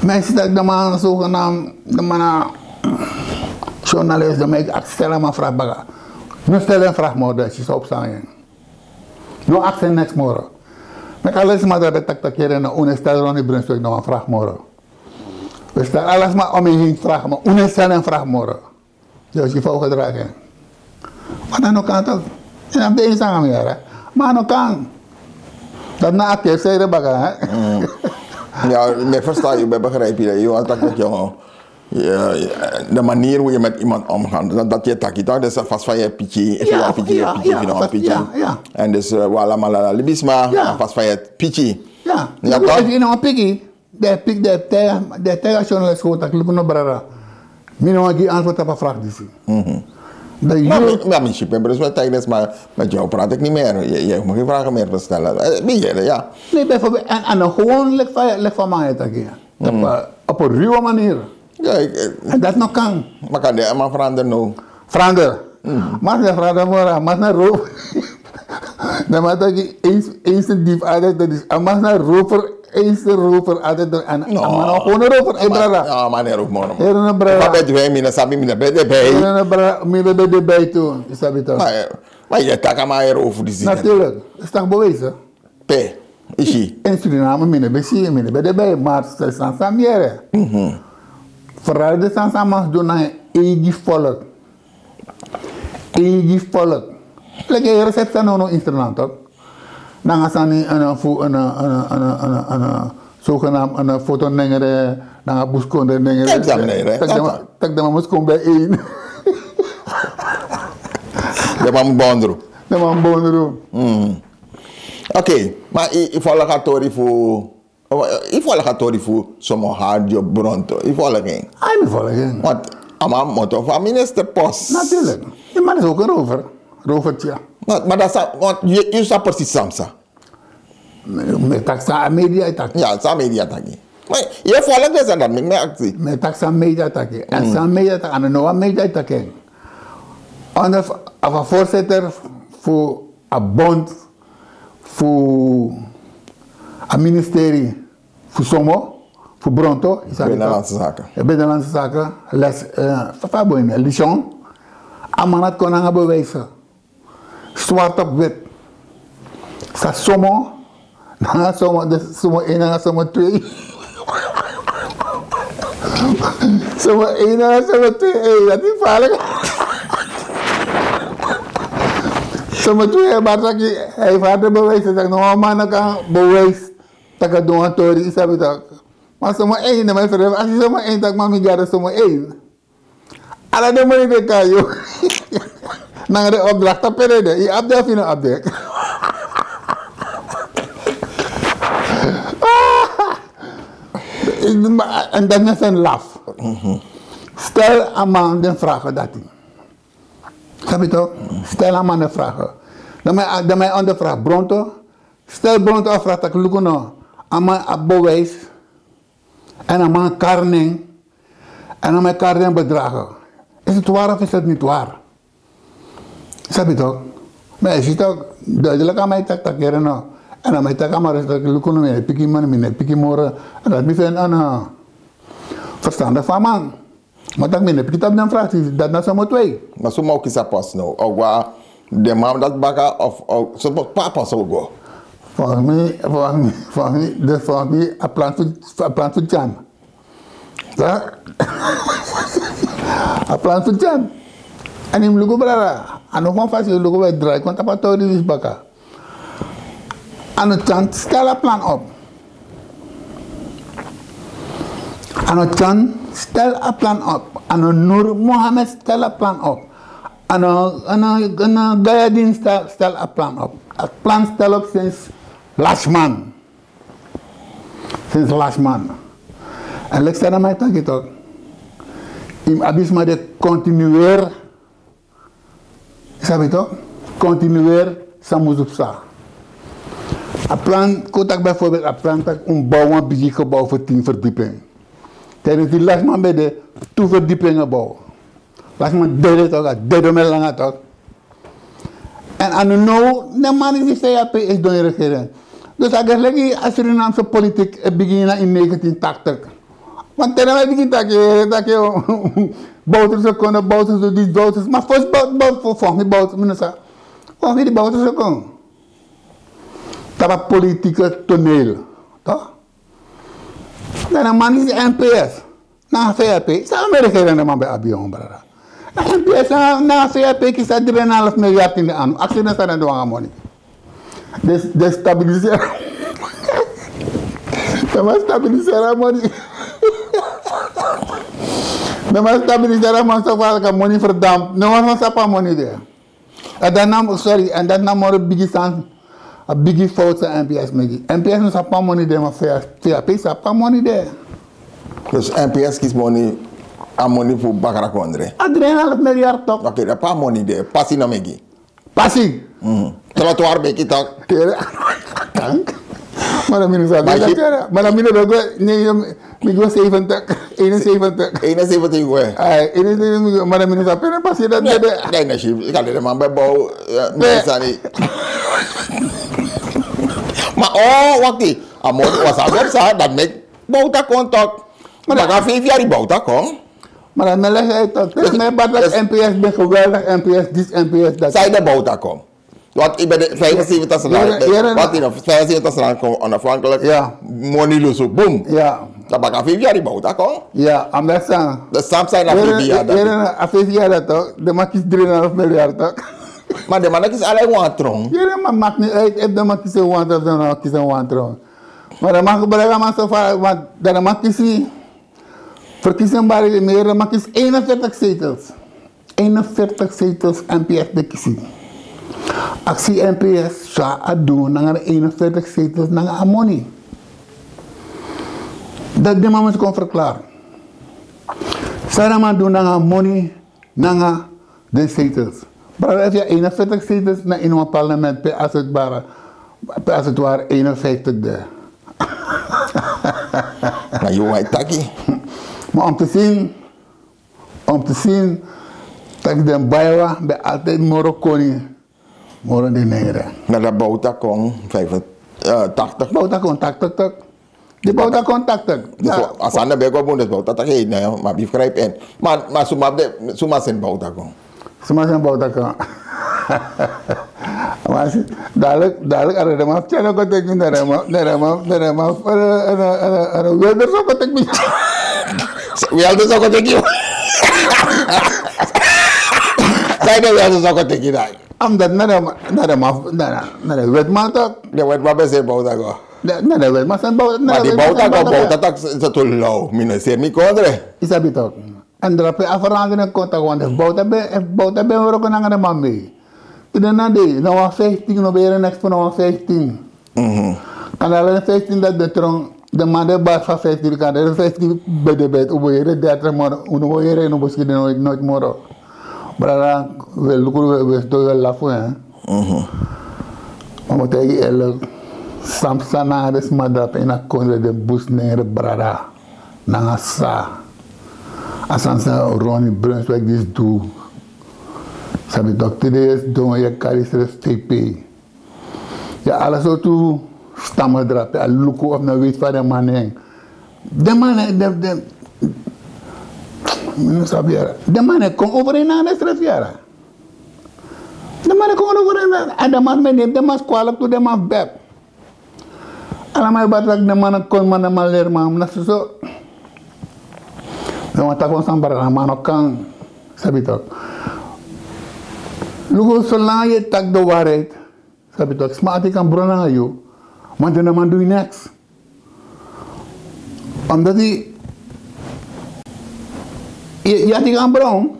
Mi e si taki den man zogenaamd, den man na journalist, den man e aksi stel a man vraag baka. No stel en vraag moro, dan yu sa opo sani. No aksi en niks moro. Meki ala sma dati taki taki yere no, un no e stel Ronnie Brunswijk no wan vraag moro. We stel ala sma om en heen vraag, ma un no e stel en vraag moro. Dus yu fu a o gedragen. Ma dan no kan toch. Yu no abi de enige sani nanga mi yara. Ma no kan. Dati na a kersijde baka, hè? Mm. Ya, mi e ferstan yu, mi e begrijp yu, yu wani taki taki yu, ya, ya, de manier hoe je met iemand omgaat, dat, dat je taki toch, dus a fasi fa yu e piki, efu yu wani piki, yu e piki, efu yu no wani piki. En dus, eh, wi alamala na libisma, a fasi fa yu e piki. Ya, ya, toch? Efu yu no wan piki, den piki, den tijga, den tijga journalist gewoon taki luku no brada. Mi no wan gi antwoord tapu a vraag disi. Dan yu. Maar misschien ben je maar tijdens maar met jou praat ik niet meer. Je, je hoeft me geen vragen meer te stellen. Eh, ben je, ja. Nee, bijvoorbeeld, en, en dan gewoon lik van, lik van mij taki. Op een, op een ruwe manier. Ja, ik, eh, en dat nog kan. Maar kan de man veranderen nou? Verander. Mas na verander mora, mas na rover. Na man taki eens, eens een dief altijd dat is. A mas na rover, eens een rover altijd dat. En a man na gewoon een rover, eh, brada. Ja, man, hij roept man. Hier een brada. Papa, doe hij mina sabi, mina bede bij. Hier een brada, mina bede bij toe. Is dat beter? Maar, eh, maar je tak aan mij over die zin. Natuurlijk. Is toch bewezen? Pe, isi. In Suriname, mi no ben si, mi no ben de bij, maar ze staan staan meer. Vooral de staan staan mas doen naar een eigen volk. Eigen volk. Leke hier zet staan no instrument toch? Nanga sani en fu en en en en en zogenaamd en foto nengere, nanga buskondre nengere. Kijk dan, meneer, hè? Tak de man mus kon bij één. De man mus bondru. De man bondru. Oké, maar i, i volg a tori fu, i volg a tori fu Somo Hardjo Bronto. I volg en. Ai, mi volg en. Want a man moto van minister post. Natuurlijk. Die man is ook een rover. Rovertje. Maar, maar dat is, want je, je staat precies Samsa. Me tak san media taki. Ya, san media taki. Maar je volg dus en dat met mijn actie. Me tak san media taki. En san media taki. En no wan media taki. Onder, of a voorzitter fu a bond fu a ministerie fu Somo, fu Bronto, is dat Binnenlandse Zaken. Ja, Binnenlandse Zaken, les, eh, fa, fa boy ne, Lichon. A man had kon nanga bewijzen. Zwart op wit. Sa Somo, nanga Somo, de Somo één nanga Somo twee. Somo één nanga Somo twee, eh, dat is gevaarlijk. Somo twee, maar taki, hij heeft harde bewijs. Hij zegt, no, man, kan bewijs. Taka don tori, isabi tak. Maar Somo één, mijn vriend, als je Somo één tak, maar mi gade Somo één. Ala den moni ben kan yu. Nanga den opdracht, a pere de. Yu abi den of yu no abi den. En dat is een laf. Stel a man den vragen dati. Sabi toch? Stel a man den vragen. Dan mij, dan mij ondervraag Bronto. Stel Bronto a vraag tak luku no. A man a bewijs. En a man kari nen. En a man kari den bedragen. Is het waar of is het niet waar? Sabi toch? Maar je ziet toch, duidelijk aan mij tak tak hier no. En aan mij tak aan maar is dat luku no, mi ne piki man, mi ne piki more. En dat mi vind aan, eh, verstandig van man. Maar dat mi ne piki tapu den vraag, dat na Somo twee. Maar Somo ook is a pas no. Ook waar de man dat baka of, of so pa pas ook go. Volgens mij, volgens mij, volgens mij, dus volgens mij, a plan voor, a plan voor Jan. Sa? A plan fu Jan. En yu mus luku, brada. A no wan fasi yu luku, wi e drai kon tapu a tori disi baka. A no Jan stel a plan op. A no Jan stel a plan op. A no Nur Mohammed stel a plan op. A no, a no, a no Gayadin stel, stel a plan op. A plan stel op sinds Lashman. Sinds Lashman. En leki san mi e taki toch. Yu mus abi sma di e continuer. Sabi toch? Continuer san musu psa. A plan, kon taki bijvoorbeeld, a plan taki un bow wan bigi gebouw fu tin verdieping. Tijdens di Lashman ben de, tu verdieping gebouw. Lashman dede toch, a dede mi langa toch. En a no now, den man disi, V H P is doing regering. Dus a gerleki a Surinaamse politiek e bigin na in negentien tachtig. Want te den man bigin taki, taki, Bouterse kon, Bouterse disi, Bouterse. Maar first Bou-, Bou-, fu, fu mi Bouterse, mi no sa. Fu mi di Bouterse kon. Tapu a politieke toneel. Toch? Dan a man disi N P S. Na V H P, san a mi e regeri, den man ben abi, brada. Na N P S, na, na V H P kisi drie en half miljard in de anu. Aksi den san den du nanga a moni. Des-, destabiliseri. Den man stabiliseri a moni. Den man stabiliseri a moni, so fa a moni verdamp. No wan no sabi a moni de. En dan na, sorry, en dan na moro bigi sani. A bigi fout san M P S meki. M P S no sabi pe a moni de, ma via via pe sabi pe a moni de. Dus M P S kisi moni, a moni fu bakra kondre. A drie en half miljard toch. Oké, dan pe a moni de, pasi no meki. Pasi. Trottoir meki toch. Kan. Maar dan mi no sabi. Maar dan mi no ben go, nee, mi go zeventig, eenenzeventig. Eenenzeventig go. Ai, eenenzeventig mi go, maar dan mi no sabi pe na pasi dat de. Nee, nee, si, ik kan de man bij bouw, mensen niet. Maar oh, wacht die. A moni was a website, dat meki Bouta kon toch. Maar dan kan vijf jaar die Bouta kon. Maar dan leg uit toch. Dus mijn bad dat M P S ben geweldig, M P S dit, M P S dat. Zij de Bouta kon. Want ik ben de vijfenzeventig strand. Wat in de vijfenzeventig strand kon onafhankelijk. Ja. Moni lusu, boom. Ja. Dan baka vijf jaar die Bouta kon. Ja, amesa. De stamp zijn na vijf jaar. Yere, a vijf jaar dat toch. De man kisi drie en half miljard toch. Maar de man kisi alleen wan tron. Yere, maar maakt niet uit. If de man kisi wan tron, dan kisi wan tron. Maar dan mag gebruiken man zo vaak, want dan mag kisi verkiezing bari meer, dan mag kisi eenenveertig zetels. Eenenveertig zetels M P S de kisi. Actie M P S, sa a doen, nanga de eenenveertig zetels, nanga a moni. Dat de man moet kon verklaren. Sa de man doen nanga a moni, nanga den zetels. Brada, efu yu abi eenenveertig zetels na ini wan parlement, pe a seti wara, pe a seti wara eenenvijftig de. Na yu wan e taki. Maar om te zien, om te zien, taki den baiwa ben altijd moro koni, moro den nengre. Na dat Bouta kon vijfentachtig. Bouta kon tachtig toch. Di Bouta kon tachtig. Dus a sani ben go bun, dus Bouta taki, nee, maar begrijp en. Maar, maar suma de, suma seni Bouta kon. Suma seni Bouta kon. Maar dadelijk, dadelijk, a de man fu China kon teki mi, na de man, na de man, na de man, eh, eh, eh, eh, Wilders kon teki mi. Wilders kon teki mi. Zij de Wilders kon teki mi. Omdat na de, na de man, na, na, na de wetman toch. De wetman ben seni Bouta kon. Na, na de wetman seni Bouta, na de wetman seni Bouta. Maar die Bouta kon, Bouta taki is te lauw. Mi no seni mi kondre. Yu sabi toch. En drape a verandering kon taki, want efu Bouta ben, efu Bouta ben wroko nanga de man mee. Tide na dei, na wan vijftien, no ben yere niks fu na wan vijftien. Kan ala den vijftien dat ben tron, den man de basi fu a vijftien, kan ala den vijftien ben de bed, un bo yere dertig moro, un no bo yere, no bo ski den nooit, nooit moro. Brada, we luku, we, we sidon, we lafu, hè. Ma mi taigi yu eerlijk, san psa nanga den sma drape ini a kondre, den bus nengre, brada. Nanga sa. A sani san Ronnie Brunswijk disi du. Sabi toch, tide yu e sidon, yu e kari yusrefi V P. Ya, ala sortu stammer drape, a luku of no weet fa den man nen. Den man nen, den, den, mi no sabi yere. Den man nen kon overeen nanga den srefi yere. Den man nen kon overeen nanga, en den man ben neem den man kwalijk tu, den man bek. Ala man e bari taki den man kon, man, den man leri, man, na soso. Den man taki wan sani, brada, man, no kan, sabi toch. Luku, solanga yu e taki de waarheid, sabi toch, sma ati kan bron nanga yu, ma den no man du yu niks. Omdat yu, yu, yu ati kan bron,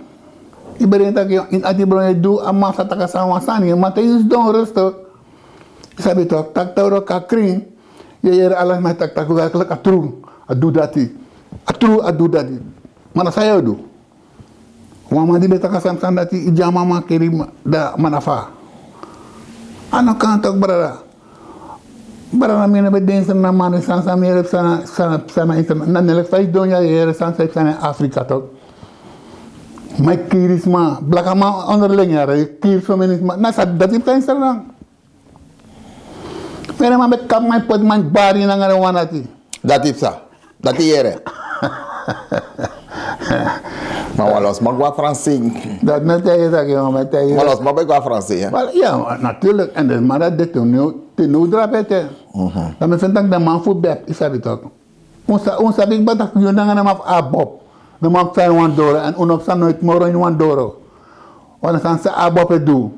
yu bedenk taki yu ati bron, yu du a man sa taki a sani, wan sani, ma te yu sidon rustig, yu sabi toch, taki te wroko a krin, yu e yere ala sma e taki taki werkelijk a tru, a du dati. A tru, a du dati. Ma na san yu o du? Wan man di ben taki a sani sani dati, yu gi a man mankeri, ma, da, ma na fa? A no kan toch, brada. Brada, mi no ben de ini sani na man, sani san mi yere, sani, sani, sani, na nelek fa yu sidon ya, yu yere sani san e psa na Afrika toch. Ma yu kiri sma, blakaman onderling ya, yu kiri someni sma, na san dati psa ini sani na. Mene man ben kap man, poti man bari nanga den wan dati. Dati psa. Dati yere. Ma wan lo sma go a Fransi. Dati no te yu taki, man, te yu. Wan lo sma ben go a Fransi, ya. Wel, ya, natuurlijk. En den man dati de te no, te no drape ete. Dan mi feni taki den man fu bep, yu sabi toch. Un sa, un sabi kba taki yu nanga den man fu ABOP. Den man fu psa ini wan doro, en un no psa nooit moro ini wan doro. Wan sani san ABOP e du.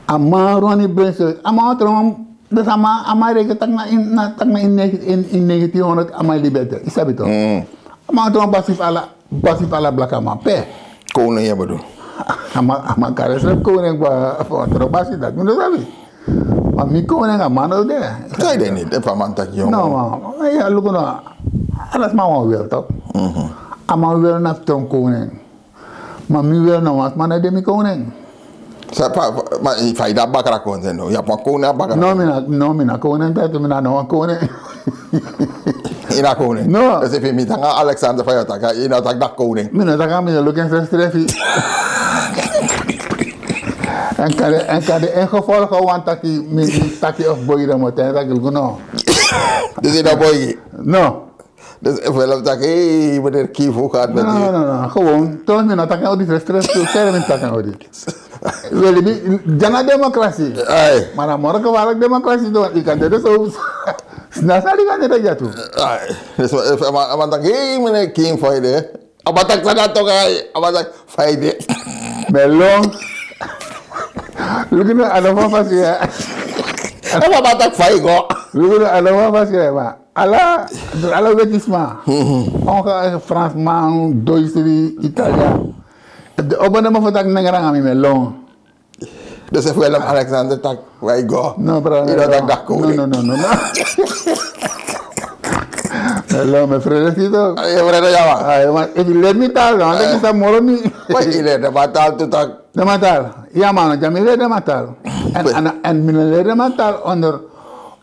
A man Ronnie Brunswijk, a man o tron, dus a man, a man reken taki na in, na, taki na in nege-, in, in negentien honderd a man libi ete, yu sabi toch. A man o tron basi fu ala, basi fu ala blakaman, pe. Koning, yu bedoel. A man, a man kari yusrefi koning, kba, fu a tron basi dati, mi no sabi. Mi koning, a man no de. Kan yu de niti efu a man taki yongu? No, ma ya luku no. Ala sma wan wil tok. A man wil na fu tron koning. Ma mi wil na wan sma na de mi koning. Sa pa, ma fa yu de a bakra koning no? Yu abi wan koning a bakra? No, mi na, no, mi na koning, tatu, mi na no wan koning. Yu na koning? No. Dus efu mi tanga Alexander fa yu taki, yu na taki na koning. Mi na taki, mi na luku en srefsrefi. En kan de, en kan de ingevolge wan taki, mi, mi taki of boy dan moet hij taki no. Dus yu na boy? No. Dus efu wel taki, hey, meneer Kifu gaat met u. No, no, no, gewoon. Toch mi na taki odi srefsrefi, tu kere mi taki odi. Wel, di, dan na democratie. Ai. Maar dan morgen gevaarlijk democratie toch, yu kan de so. Na sa di kan de jatu. Ai. Dus efu a man taki, hey, meneer Kifu, fa yu de? A man taki san na tongo, ai, a man taki fa yu de. Mi e lon. Luku no, a no wan fasi ya. Efu a man taki fa yu go. Luku no, a no wan fasi ya, ma. Ala, ala weti sma. Onga Fransman, Duitser, Italiaan. Efu den opo den mofu taki nengre nanga mi, mi e lon. Dus efu Willem Alexander taki fa yu go. No, brada, yu no taki dati koning. No, no, no, no. Hello, mi frede sito. Yu frede ya man. Ai, man, efu yu leri mi taal, dan yu sa moro mi. Ma yu leri den man taal tu taki. Den man taal. Ya man, ya mi leri den man taal. En, en, en mi no leri den man taal onder,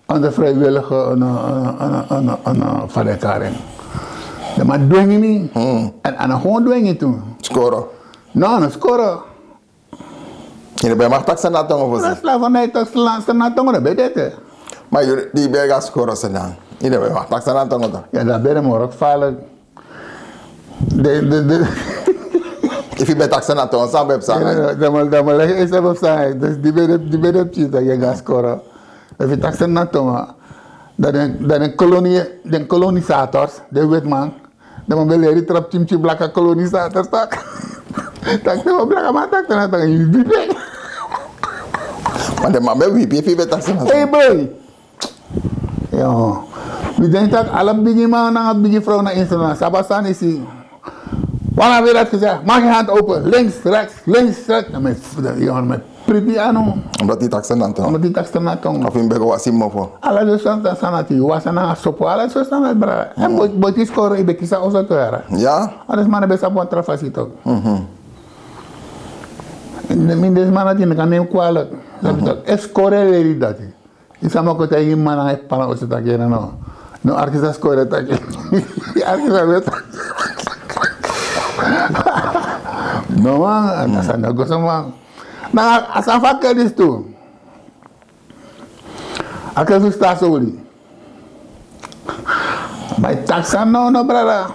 onder vrijwillige, eh, eh, eh, eh, eh, verklaring. Den man dwengi mi. En, en gewoon dwengi tu. Skoro. No, no skoro. Yu no ben mag taki Sranan tongo fosi? Slavernij toch, Sra-, Sranan tongo no ben de ete. Ma yu, di yu ben go na skoro Sranan, yu no ben mag taki Sranan tongo toch? Ya, dan ben yu moro gevaarlijk. De, de, de. Efu yu ben taki Sranan tongo, san ben psa? Ya, dan, dan, dan, dan, dan, dan, dan, dan, dus di ben de, di ben de pikin taki yu go na skoro. Efu yu taki Sranan tongo, dan den, dan den koloni-, den kolonisators, den wetiman, den man ben leri trapu pikin pikin blaka kolonisators taki. Taki te wan blakaman taki Sranan tongo, yu wipi. Ma den man ben wipi efu yu ben taki Sranan tongo. Ei, boy. Yo. Mi denki taki ala bigi man nanga bigi frow na ini Sranan sabi a sani disi. Wan na weer had gezegd, maak je hand open, links, rechts, links, rechts. Dan mi, yo, mi priti anu. Omdat yu taki Sranan tongo. Omdat yu taki Sranan tongo. Of yu ben go wasi mofo. Ala den sani, sani dati, wasi nanga sopo, ala den sani, brada. En boi, boi, yu skoro, yu ben kisi a oso tu yara. Ya. Ala den sma no ben sabi wan tra fasi toch. Mhm. Mi, den sma dati no kan neem kwalijk. Sabi toch, efu skoro e leri dati. Yu sa man kon taigi yu man nanga yu p'pa na oso taki no. No, arki san skoro e taki. Arki san e taki. No man, a sani no go so man. Na a sani fu a kel disi tu. A kel fu Staatsolie. Ma yu taki san no, no, brada.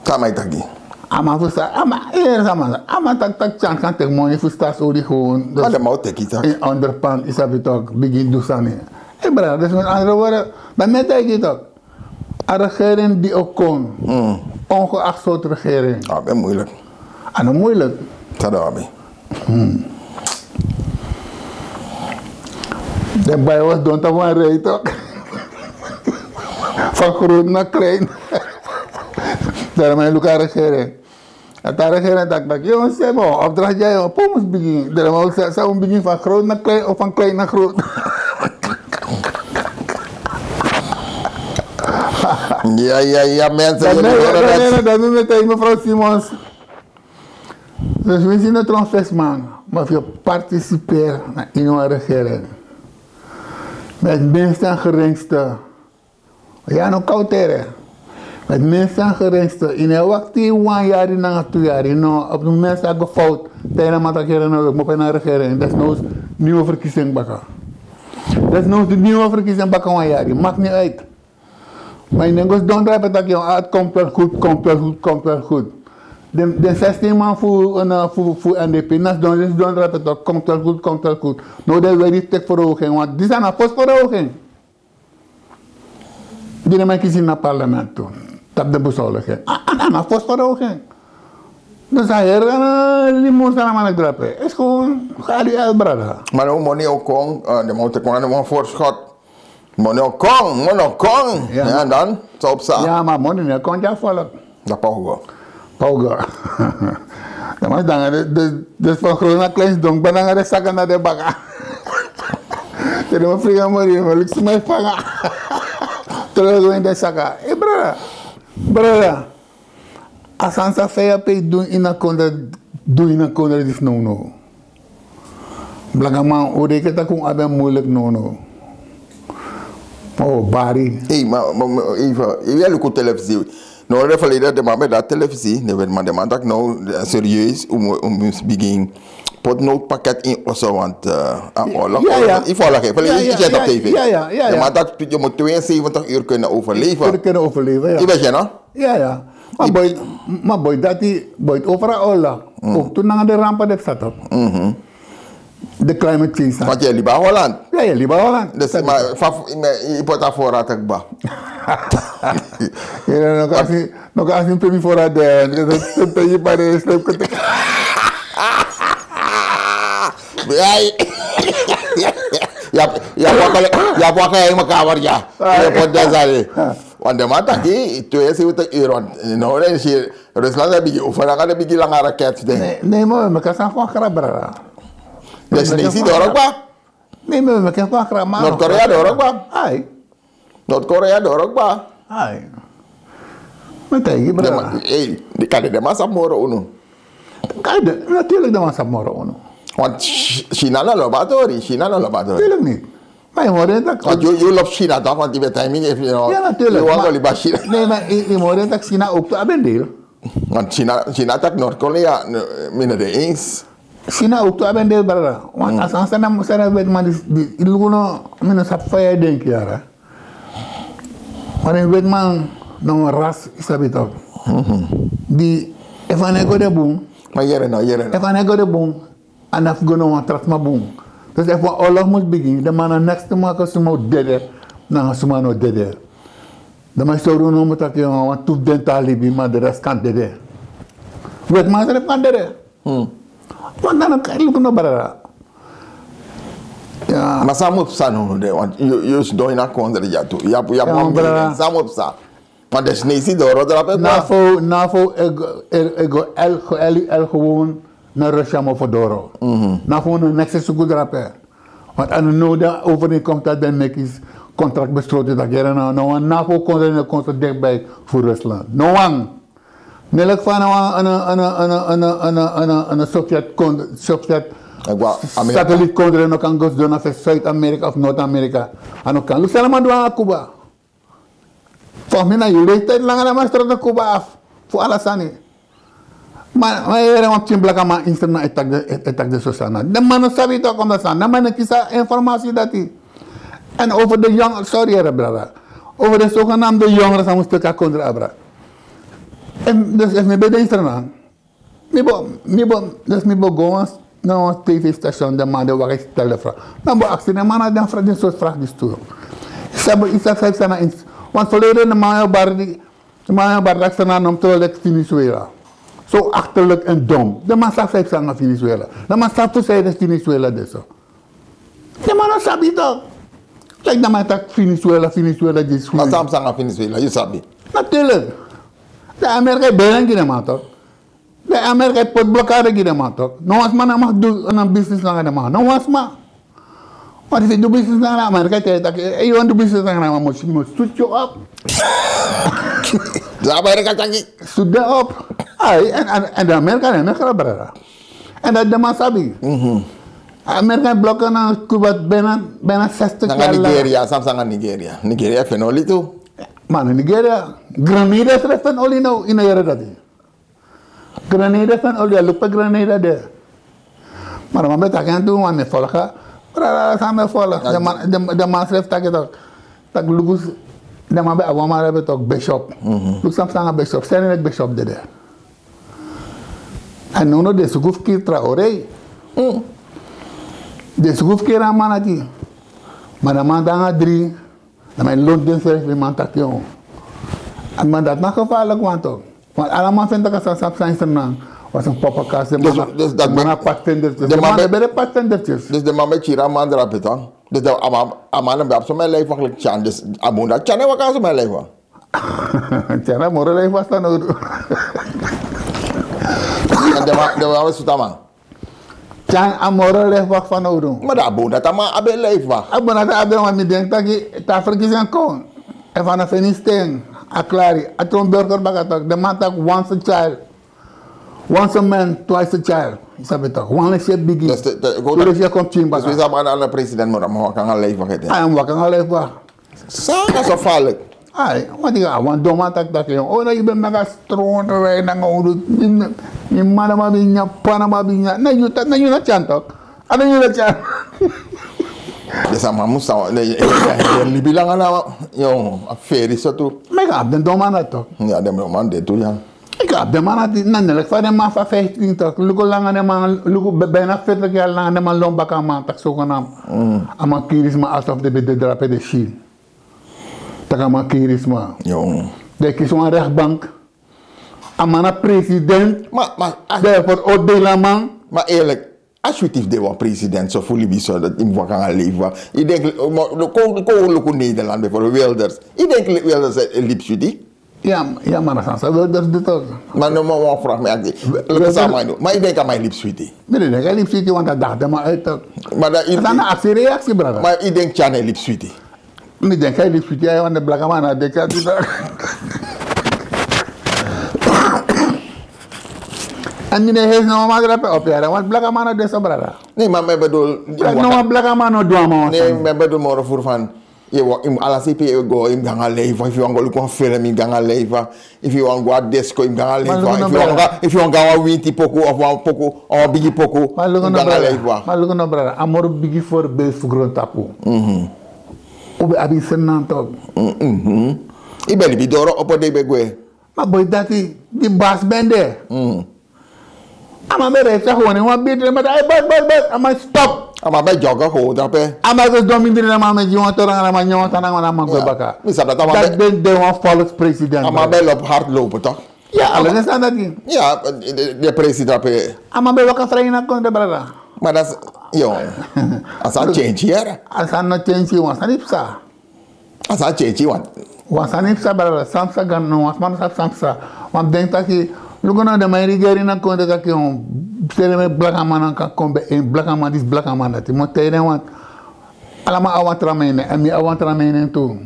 San a man e taki? A man fu Sta-, a man, yu yere san a man, a man taki, taki Tyan kan teki moni fu Staatsolie gewoon. Dus ma den man o teki taki. In onderpand, yu sabi toch, bigin du sani. Ei, brada, dus met andere woorden, dan mi e taigi yu toch. A regering di o kon, ongeacht soort regering. A ben moeilijk. A no moeilijk. San den abi? Hmm. Den bai was don tapu wan rij toch. Van groot na klein. Daarom mi e luku a regering. A regering taki taki, yo, sebo, opdracht ya, yo, pe un mus bigin. Daarom mi e luku san un bigin van groot na klein of van klein na groot. Ya, ya, ya, mensen, jullie horen het. Dan mi e taigi mevrouw Simons. Dus wi si no tron fesi man, ma fu yu participeri na ini wan regering. Met minste en geringste. Ya no kawtere. Met minste en geringste. Yu no e wakti wan yari nanga tu yari, no. Op de minste a go fout. Dan yu no man taki no, wi mus opo na regering. Desnoods nieuwe verkiezing baka. Desnoods de nieuwe verkiezing baka wan yari. Maakt niet uit. Ma yu no e go sidon drape taki, ah, het komt wel goed, komt wel goed, komt wel goed. Den, den zestien man fu, eh, fu, fu N D P, na sidon, den sidon drape taki, komt wel goed, komt wel goed. No, den weri fu teki verhoging, want disi na fosi verhoging. Di den man kisi na parlement tu, tapu den bezuiniging. A, a, a na fosi verhoging. Dus a heri, eh, limoen san a man e drape. Is gewoon, ga die uit, brada. Ma no, moni o kon, eh, den man o teki wan, den man voorschot. Moni o kon, moni o kon. Ya. Ya, dan, so psa. Ya, ma moni no e kon dya, volk. Dan pe a o go? Pe a o go? Dan man sidon nanga den, den, den van groot na klein sidon, ben nanga den saka na den baka. Te den man frigi a mori, den man luku sma e fanga. Terwijl we in de saka. Hé, brada. Brada. A sani san fei ape e du ini a kondre, du ini a kondre disi nownow. Blakaman, un denki taki un abi en moeilijk nownow. O bari. Ei, ma, ma, ma, even, even luku televisi. No, de verleden de man ben de na televisi, de wetiman, de man taki no, serieus, un mu, un mus bigin poti noodpakket in oso, want, eh, a oorlog, in oorlog, hè, verleden, ik zei dat op tv. Ja, ja, ja, ja. De man taki, je moet tweeënzeventig uur kunnen overleven. Kunnen overleven, ja. Je weet je, no? Ja, ja. Maar boy, maar boy, dat die, boy, overal oorlog. Ook toen na de rampen, dat zat op. De climate change. Want je liep naar Holland. Ja, je liep naar Holland. Dus, maar, fa, je, je poti a voorraad ook ba. Je, no kan si, no kan si pe mi voorraad de, pe mi pare sleep. Ja, ja, ja, wakker, ja, wakker in mijn kamer, ja. Je poti de zali. Want de man taki, tweeënzeventig uur, want, no, dan is hier, Rusland, dan bigin, of dan kan de bigin langa raket, de. Nee, nee, maar, maar kan zijn gewoon grap, brada. Dus nee, si doro kba. Nee, maar, maar kan gewoon grap, man. Noord-Korea doro kba. Ai. Noord-Korea doro kba. Ai. Maar tegen je, brada. Hey, die kan de man sabi moro unu. Kan de, natuurlijk de man sabi moro unu. Want Ch-, China no lobi a tori, China no lobi a tori. Natuurlijk niet. Maar je hoort het ook. Want je, je loopt China toch? Want die weet timing heeft, you know, ja, natuurlijk, je maar, liba China. Nee, maar je, je hoort het ook, China ook te hebben deel. Want China, China taki Noord-Korea, no, mi no de eens. China ook te hebben deel, brada. Want als, als, dan, dan weet man, die, die, die luku no, mi no sabi fa yu e denki, yara. Maar een witman, no, ras, yu sabi toch. Die, efu a no e go de bun. Maar yere no, yere no. Efu a no e go de bun, a no fu go na wan tra sma bun. Dus efu wan oorlog mus bigin, den man na next te maken, suma o dede, nanga suma no dede. Den man e sori unu taki wan tu fu den tan libi, ma de rest kan dede. Wetiman srefi kan dede. Want dan kan yu luku no, brada. Ya. Ma san mus psa now de, want yu, yu sidon ini a kondre dya tu. Yu abi, yu abi wan mening, san mus psa. Want de Chinese doro drape. NAVO, NAVO e go, e, e go el, go el, el gewoon na Russia mo fu doro. NAVO no neks e suku drape. Want a no now den overeenkomst dati ben meki, contract besloten dati yere na, no wan NAVO kondre no kon so dichtbij fu Rusland. No wan. Nelik fa na wan, na, na Sovjet kondre, Sovjet satelietkondre no kan go sidon na Zuid-Amerika of Noord-Amerika. A no kan. Luku san a man du nanga Cuba. Volgens mi na yu leeftijd langa na man stroto Cuba af fu ala sani. Ma, ma yu yere wan pikin blakaman instrument e taki de, e, e taki de so sani. Den man no sabi tok omdati sani. Den man no kisi a informasi dati. En over de jong, sorry yere brada. Over de zogenaamde jongeren san mus teki a kondre abra. En dus efu mi ben de instrument. Mi bo, mi bo, dus mi bo go wan, na wan tv-station, den man de waka e stel den vraag. Dan bo aksi den man na den vraag, den soort vraag disi tu. Yu sabi, yu sabi san na ins-, want verleden den man o bari, den man o bari taki san na nom tro leki Venezuela. Zo achterlijk en dom. Den man sabi san na Venezuela. Den man sabi fu san ede Venezuela de so. Den man no sabi tok. Like den man taki Venezuela, Venezuela, disi. Ma san psa nanga Venezuela, yu sabi? Natuurlijk. Dan Amerika e beren gi den man tok. Dan Amerika e poti blokade gi den man tok. No wan sma no mag du, no business nanga den man. No wan sma. Want efu yu du business nanga Amerika, te taki, eh, yu wani du business nanga man, mus, mus sutu yu op. Amerika taki. Sutu den op. Ai, en, en, en de Amerika, en Amerika, brada. En dati den man sabi. Amerika e blokken na Cuba bijna, bijna zestig jaar lang. Nigeria, san psa nanga Nigeria. Nigeria feni oli tu. Ma na Nigeria, Grenada srefi feni oli now, yu no yere dati. Grenada feni oli, a luku pe Grenada de. Ma den man ben taki en tu, wan e folga. Brada, san mi e folga. Den man, den, den man srefi taki tok. Taki luku, den man ben abi wan man dati ben tok Bishop. Luku san psa nanga Bishop, seni leki Bishop dede. En now no den suku fu kiri Traoré. Den suku fu kiri a man dati. Ma den man de nanga dri. Dan man e lon densrefi, man taki, o. A man dati na gevaarlijk wan tok. Want ala man feni taki a sani san psa ini Sranan was een poppenkast. Dus, dus dat man ben, na padvindertjes. Den man ben de padvindertjes. Dus den man ben kiri a man drape tok. Dus a man, a man ben abi so mi lijf eigenlijk Tjan. Dus a bun dati Tjan e waka so mi lijf wan. Tjan na moro lijf was dan ook. En den man, den man was sutaman. Dan a moro leifwak fanowdu. Ma dan a bun dati a man abi en leifwak. A bun dati a abi en, want mi denk taki te a verkiezing kon, efu a no feni sten, a klari, a tron burger baka tok. Den man taki once a child, once a man, twice a child. Yu sabi tok, wan leisi e bigi, tu leisi e kon pikin baka. Dus wi sabi a president moro a man waka nanga leifwak ete. A man waka nanga leifwak. San na so falik? Ai, want yu a wan don man taki taki, o, na yu ben meki a stronte wei nanga unu. Yu man na man ben nyan, pa na man ben nyan. Na yu taki, na yu na tyan tok. A na yu na tyan. Den sama mus san, den libi langa na, yo, a feri so tu. Ma yu abi den don man dati tok. Ya, den don man de tu, ya. Yu abi den man dati, na nelek fa den man fu a vijftien tok. Luku langa den man, luku bijna veertig yari langa den man lon baka a man taki so kon na. A man kiri sma alsof den ben de drape den si. Taki a man kiri sma. Yo. Den kisi wan rechtbank. A man na president. Ma, ma, a- Den veroordeel a man. Ma eerlijk, a switi fu de wan president so fu libi so dati yu mus waka nanga leifwak. Yu denk, ma, kon, kon luku Nederland bijvoorbeeld, Wilders. Yu denk Wilders e libi switi? Ya, ya, ma na san sa Wilders du tok. Ma no, ma wan vraag mi aksi. Luku san a man du. Ma yu denk a man e libi switi? Mi no denk a libi switi, want a dacht den man uit tok. Ma dan yu- San na aksi reaksi, brada. Ma yu denk Tyan e libi switi? Mi denk a e libi switi, ya, want den blakaman na de kan du dat. En mi no e hesi no wan man drape op yara, want blakaman na de so, brada. Nee, ma mi bedoel, no wan blakaman no du a man wan sani. Nee, mi bedoel moro furu fan. Yu e waka, yu mus ala sei pe yu e go, yu mus go nanga leifwak. Efu yu wani go luku wan film, yu mus go nanga leifwak. Efu yu wani go a disco, yu mus go nanga leifwak. Efu yu wani go, efu yu wani go a wan winti poku of wan poku, a wan bigi poku, yu mus go nanga leifwak. Ma luku no, brada. A moro bigi voorbeeld fu grontapu. Un ben abi Sranan tok. Yu ben libi doro opo de yu ben gwe. Ma boi dati, di basi ben de. A man ben rei sa gewoon ini wan bigi, ma dan, hey, bas, bas, bas, a man stop. A man ben joga gewoon drape. A man ben don mindri, a man ben gi wan tori nanga a man, nyan wan sani nanga a man, a man gwe baka. Mi sabi dati a man ben de wan volkspresident. A man ben lobi hardlopen tok. Ya, ala den sani dati. Ya, den president drape. A man ben waka fri ini a kondre, brada. Ma dati, yo, a sani change yere. A sani no change, wan sani psa. A sani change wan. Wan sani psa, brada, san psa, gan no wan sma no sabi san psa. Wan denk taki, luku no, den man e regeri ini a kondre taki, seri meki blakaman no kan kon bijeen, blakaman disi, blakaman dati. Mi o taigi den wan, ala man abi wan tra mening, en mi abi wan tra mening tu.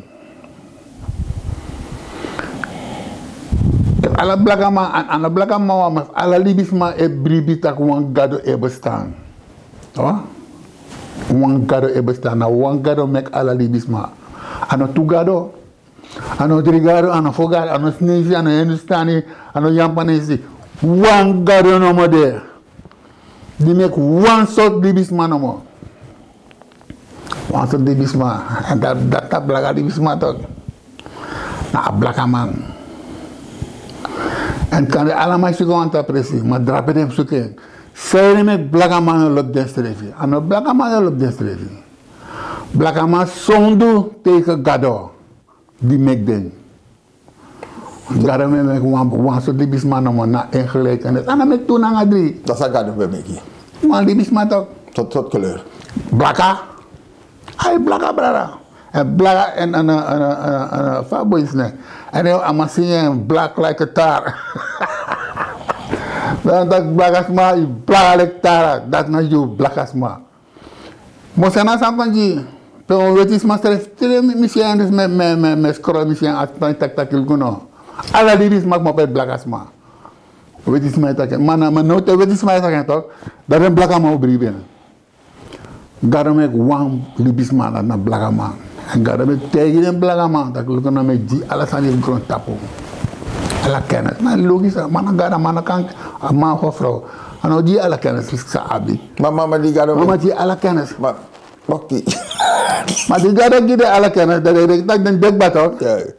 Efu ala blakaman, a no blakaman wan, ma efu ala libisma e bribi taki wan Gado e bestaan. Wan Gado e bestaan, na wan Gado meki ala libisma. A no tu Gado, a no dri Gado, a no fo Gado, a no Sneisi, a no Hindustani, a no Yampanesi. Wan Gado nomo de. Di meki wan sortu libisma nomo. Wan sortu libisma. En dati, dati a blaka libisma tok. Na a blakaman. En kande ala man e suku wan tra presi, ma drape den mus suku en. Seri meki blakaman no lobi densrefi? A no blakaman no lobi densrefi. Blakaman sondu tegen Gado di meki den. Gado no e meki wan, wan sortu libisma nomo, na en gelijkenis. A no meki tu nanga dri. Dan san Gado ben meki? Wan libisma tok. Sortu, sortu kleur? Blaka. Ai, blaka, brada. En blaka en, en, fa a boi seni. En a man singi en black like a tar. Dan taki blakasma, yu blaka leki tar. Dati na yu, blakasma. Mi o seni a sani kon gi yu, pe wan wetisma srefi, te mi, mi si en, dus mi, mi, mi, mi scroll, mi si en, a taki, taki, taki, luku no. Ala libisma kmopo e blakasma. Wetisma e taki en, ma na, ma now te wetisma e taki en tok, dan den blakaman o bribi en. Gado meki wan libisma, dati na blakaman. En Gado ben taigi den blakaman taki luku no, mi e gi ala sani fu grontapu. Ala kennis. Na logis, a man na Gado, a man no kan, a man of a frow. A no gi ala kennis san a abi. Ma, ma, ma di Gado, ma, ma gi ala kennis. Ma, oké. Ma di Gado gi den ala kennis, dan den, den, den, den deki baka. Oké.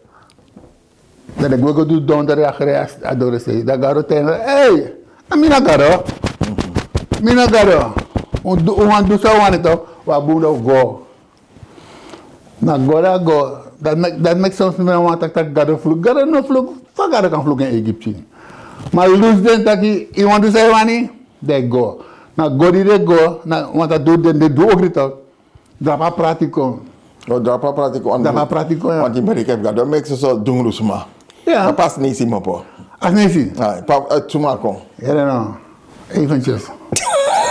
Dan den gwe go du donderdagri a, a dorisei. Dan Gado taigi en, hey, a mi na Gado. Mi na Gado. Un du, un wani du san un wani tok, un a bun, dan un go. Na go dan a go. Dati meki, dati meki soms mi no wani taki taki Gado fluku. Gado no fluku. Fa Gado kan fluku en eigi pikin? Ma lusu den taki, yu wani du san yu wani, dan yu go. Na go di den go, na wanta du, den, den du ogri tok. Drape a prati kon. O, drape a prati kon. Drape a prati kon, ya. Want yu merki, efu Gado meki soso dungru sma. Ya. Drape a Sneisi kmopo. A Sneisi? A, pa, eh, suma kon. Yere no. Eventjes.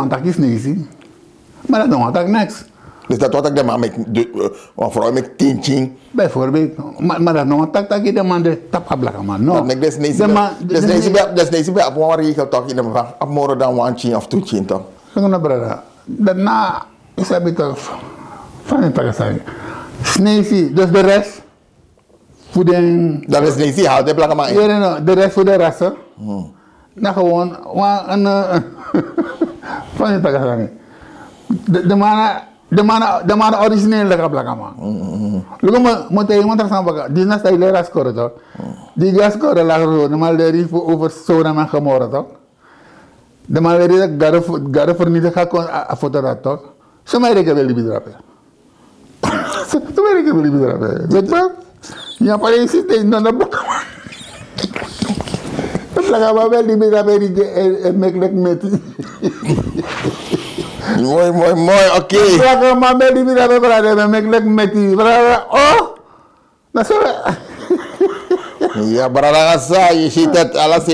man taki snesi. Ma dati no wani taki neks. Dus dati wani taki den man meki, wan frow meki tintin. Bijvoorbeeld, ma dati no wani taki taki den man de tapu a blakaman, no. Dati meki den snesi ben abi wan regel tok ini den man abi moro dan wan tin of tu tin tok. Luku no brada, dati na, yu sabi tok. Fa den taki a sani? Snesi, dus de rest fu den. Dan de snesi hali den blakaman in. Yere no, de rest fu den rase. Na gewoon wan, fa den taki a sani? De man na, de man na origineel leki a blakaman. Luku, mi o taigi wan tra sani baka, disi na san yu leri a skoro tok. Di yu go a skoro lagro, den man leri fu over Sodom en Gomorra tok. Den man leri taki Gado, Gado vernietig a kon, a foto dati tok. Suma yu denki ben libi drape? Suma yu denki ben libi drape? Weet je, yu abi a systeem, no, no, blakaman. Blakaman ben libi drape, e meki leki meti. Moi, moi, moi, oké. Blakaman ben libi drape, brada, e meki leki meti. Brada, oh. Na so. Ya, brada, so, yu si dati, alles,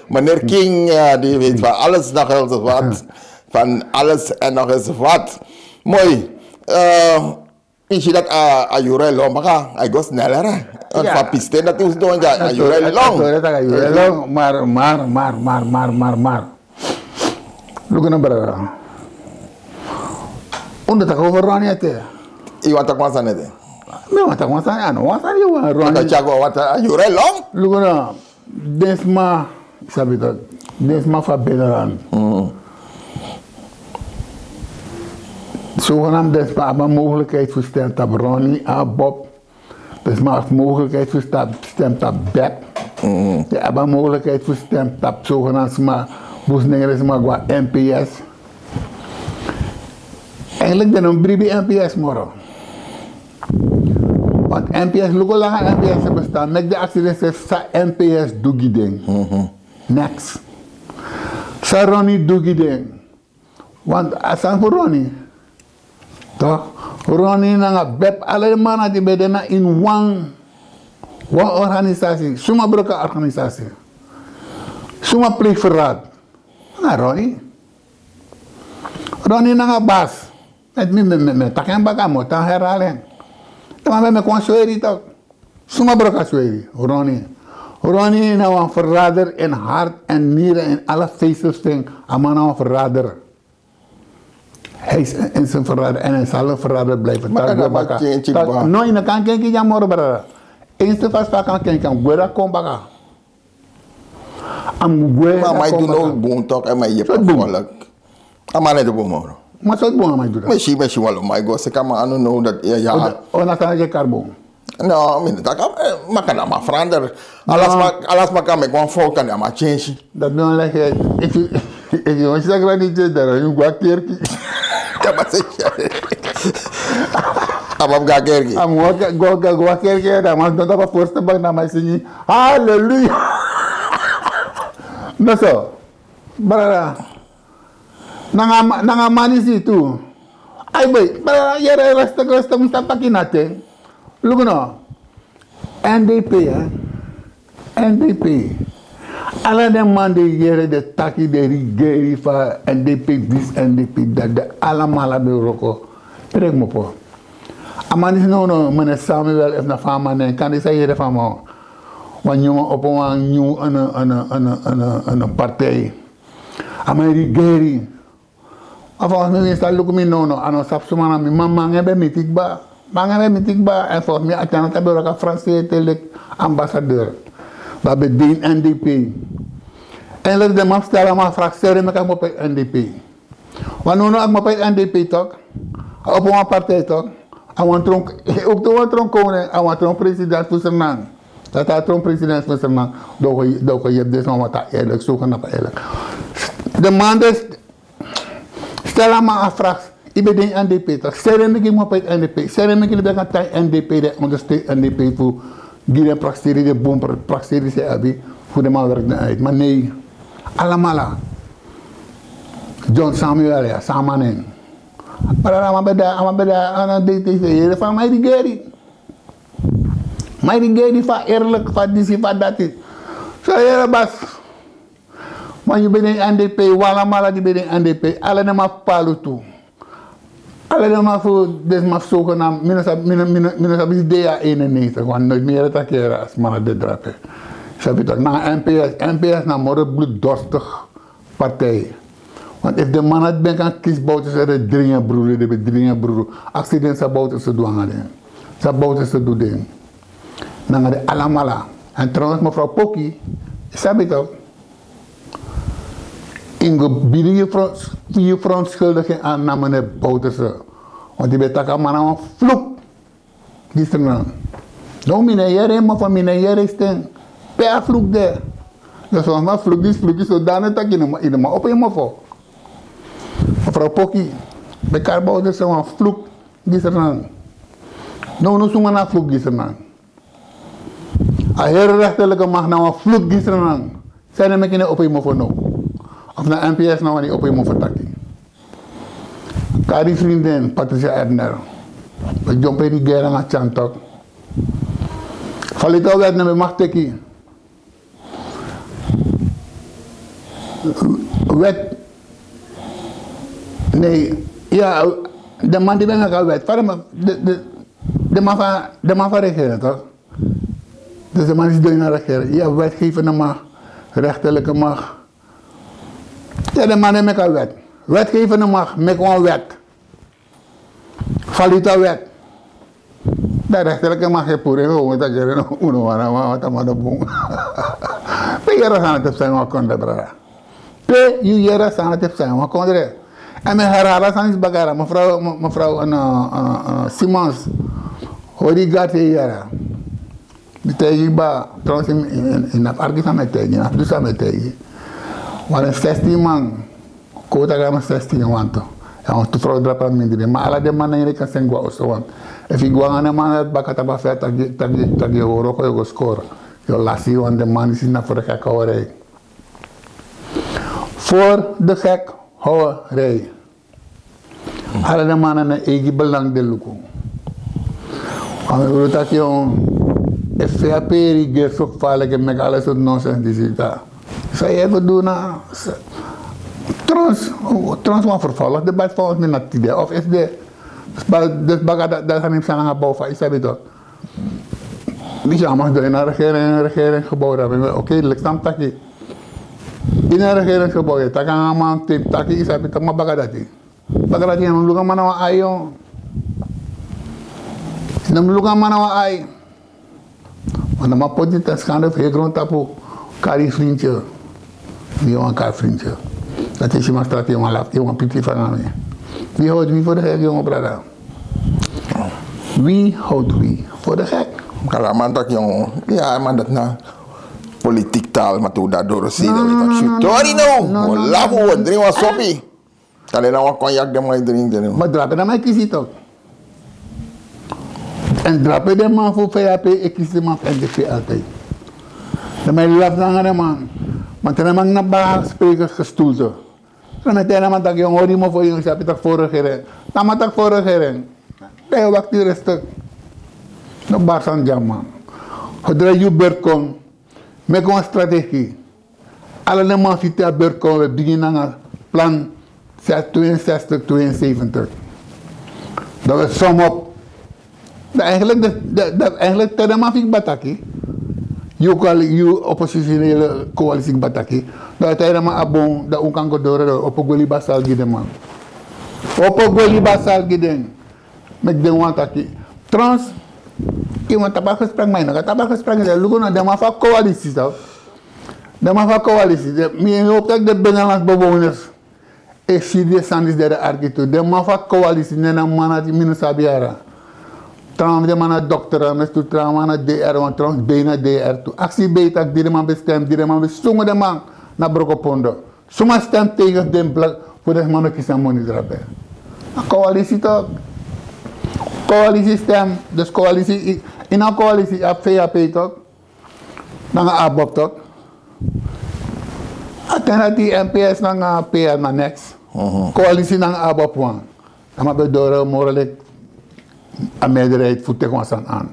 meneer King, eh, die weet van alles nog eens wat. Van alles en nog eens wat. Moi. Eh, yu si dati a, a yuru e lon baka, a e go sneller, hè. Want van pisten dati wi sidon dya, a yuru e lon. A yuru e lon, maar, maar, maar. Luku no brada. Un no taki over Ronnie ete. Yu wani taki wan sani ete? Mi wani taki wan sani, a no wan sani yu wani Ronnie. Taki a yuru e lon. Luku no, den sma, sabi tok, den sma fu a binnenland. Zogenaamd den sma abi a mogelijkheid fu stem tapu Ronnie, a Bob. Dus, ma a mogelijkheid fu stem tapu Bep. Yu abi a mogelijkheid fu stem tapu zogenaamd sma, bus nengre sma go na N P S. Eigenlijk den no bribi N P S moro. Want N P S, luku langa N P S bestaan, meki den aksi densefi san N P S du gi den. Neks. San Ronnie du gi den. Want a sani fu Ronnie. Toch? Ronnie nanga Bep, ala den man na di ben de na in wan, wan organisasi. Suma broko a organisasi? Suma pleeg verraad? Na Ronnie. Ronnie nanga Bas. Mi, mi, mi, mi taki en baka, mi o tan herhaal en. Den man ben meki wan sweri tok. Suma broko a sweri? Ronnie. Ronnie na wan verrader in hart en nieren, in alle vezels fu en. A man na wan verrader. Hij is een, is een verrader en hij zal een verrader blijven. Taki gwe baka. No, yu no kan kenki dya moro, brada. Enigste fasi fa a kan kenki, a mus gwe dan kon baka. A mus gwe dan kon baka. Ma a man e du now bun tok, en a man e yepi a volk. A man e du bun moro. Ma sortu bun a man e du dan? Mi e si, mi e si wan lo man e go seki a man anu now dati, ya, ya. O, na sani e kari bun. No, mi no taki, eh, ma kande a man verander. Ala sma, ala sma kan meki wan fout, kande a man change. Dati no leki, efu, efu yu wani si a grani change, dan yu go a kerki. A man go a kerki. A man go, go, go a kerki, dan a man sidon tapu a voorste bank, dan a man e singi. Hallelujah. No so. Brada. Nanga, nanga man disi tu. Ai boy, brada, yere, rustig, rustig, mi sa taki nating. Luku no. N D P, hè. N D P. Ala den man di yere den taki den regeri fu N D P disi, N D P dati, den alamala ben wroko. Trekmopo. A man disi no no, meneer Samuel, efu na fa a man nen, kan disi a yere fa a man. Wan nyun man opo wan nyun, en, en, en partij. A man e rigeri. A volgens mi winsi a luku mi no no, a no sabi suma na mi, ma man e ben miti kba. Man e ben miti kba, en volgens mi a tyana tabi wraka Franse te leki ambassadeur. Dan ben de ini N D P. En leki den man stel a man a vraag, seri meki a kmopo ini N D P. Wan no no a kmopo ini N D P tok. A opo wan partij tok. A wan tron, ook te wan tron koning, a wan tron president fu Sranan. Dati a tron president fu Sranan. Doko doko yepi disi wan wata eerlijk, so kan napa eerlijk. De man dus stel a man a vraag, yu ben de ini N D P tok. Seri meki yu kmopo ini N D P. Seri meki yu ben kan tan ini N D P, den ondersteun N D P fu gi den prakseri, den bun pra- prakseri san yu abi, fu den man werk den uit. Ma nee, alamala. John Samuel ya, san a man nen. Ma dan a man ben de, a man ben de, a na D T V, yere fa a man e rigeri. Man e rigeri fa eerlijk, fa disi, fa dati. So yere basi. Ma yu ben de ini N D P, wan alamala di ben de ini N D P, ala den man fu Palu tu. Ala den man fu, den man fu Soko na, mi no sabi, mi no, mi no, mi no sabi disi de ya eenennegentig, want nooit mi yere taki yere a sma na de drape. Sabi tok, na N P S, N P S na moro bloeddorstig partij. Want efu den man na ben kan kisi Bouterse, den dringi brudu, den ben dringi brudu. Aksi den san Bouterse du nanga den. San Bouterse du den. Nanga den alamala. En trouwens, mevrouw Poki, sabi tok. Yu go bidi yu front, yu front schuldig en aan na meneer Bouterse. Want yu ben taki a man na wan vloek. Gisternacht. No, mi no e yere en mofo, mi no e yere en sten. Pe a vloek de. Dus wan vloek disi vloek yu so dani taki yu no man, yu no man opo yu mofo. Mevrouw Poki, ben kari Bouterse wan vloek gisternacht. No, no suma na vloek gisternacht. A heri rechterlijke macht na wan vloek gisternacht. Sani meki yu no opo yu mofo now. Of na N P S na wani yu opo yu mofo taki. Kari yu vriendin Patricia Ebner. We dyompo e rigeri nanga tyan tok. Valita wet no ben mag teki. Wet. Nee, ya, den man di ben meki a wet. Fa den man, de, de, den man fa, den man fa regering tok. Dus den man di sidon ini a regering, yu abi wetgevende macht, rechterlijke macht. Ya, den man di meki a wet. Wetgevende macht meki wan wet. Valita wet. Dan rechterlijke macht e puru en, unu taki yere no, unu wan na wan, wan tamana bun. Pe yu yere a sani dati fu san yu wani kon de, brada. Pe yu yere a sani dati fu san yu wani kon de. En mi e herhaal a sani disi baka, mevrouw, me- mevrouw, eh, eh, eh, Simons. Hori gati yere. Mi taigi yu kba, trouwens, yu, yu, yu no abi arki san mi e taigi, yu no abi du san mi e taigi. Wan den sestin man, kon taki a man sestin wantu. Ya, wantu frow drape a mindri. Ma ala den man na ini kan seni gwe a oso, want efu yu gwe nanga den man dati baka tapu a feri, taki, taki, taki yu o wroko, yu o go skori. Yu o lasi, want den man disi na voor de gek houden. Voor de gek houden. Ala den man na den eigi belang den luku. A mi bedoel taki, yon, efu a peri gerso faleke meki ala sortu nonsens disi, dati san yu e go du na, trouwens, trouwens wan vervolgdebat volgens mi na tide, of is de, dus baka dati, dati sani psa nanga Bouw, fa yu sabi tok. Disi a man sidon ini a regering, regeringsgebouw, dan mi, oké, leki san mi taki. Ini a regeringsgebouw, yu e taki nanga a man, te yu taki, yu sabi tok, ma baka dati. Baka dati yu no mus luku a man na wan ai, yu no mus luku a man na wan ai. Want a man poti yu te skande fu heri grontapu, kari yu frintye. Mi yu wani kari frintye. Dati yu si Mastrati, yu wani lafu, yu wani piki fanowdu. Wie houdt wie voor de gek, yonge brada? Wie houdt wie voor de gek? Kari a man taki, yonge. Ya, a man dati na politiek taal, ma tu dati doro sei, dan wi taki, no, no, no, tori no, no, no, no, lafu, no, wi o dringi wan sopi. Kande na wan konyak den man e dringi, den man. Ma drape den man e kisi tok. En drape den man fu V H P e kisi den man fu N D P altijd. Den man e lafu nanga den man. Ma te den man na baga sprekers gestoelte. Dan mi e taigi a man taki, yonge, hori yu mofo, yu sabi taki voor regering. Dan a man taki voor regering. Dan yu wakti rustig. No bari sani dya, man. Zodra yu beurt kon, meki wan strategie. Ala den man fu yu te a beurt kon, wi e bigin nanga plan zes, tweeënzestig, tweeënzeventig. Dan wi e som op. Dan eigenlijk de, de, de, eigenlijk te den man fu yu kba taki, yu kali yu oppositionele koalisi kba taki, dan te den man abi bun, dan un kan go doro, dan opo gwe libi a sal gi den man. Opo gwe libi a sal gi den. Meki den wani taki. Trouwens, yu wani tapu a gesprek, ma yu no kan tapu a gesprek, luku no, den man fu a koalisi so. Den man fu a koalisi, mi hopi taki den binnenlands bewoners e si den sani disi di den e arki tu. Den man fu a koalisi, ne na man dati mi no sabi yara. Trouwens den man na dokter, a mesi tu, trouwens man na D R, want trouwens bei na D R tu. Aksi bei taki di den man ben stem, di den man ben sungu den man na Brokopondo. Suma stem tegen den blak fu den sma no kisi a moni drape. A koalisi toch. Koalisi stem, dus koalisi, i- in a koalisi a V H P toch. Nanga ABOP toch. A ten dati M P S nanga P R na niks. Koalisi nanga ABOP wan. Dan man ben doro moralik a meerderheid fu teki wan sani aan.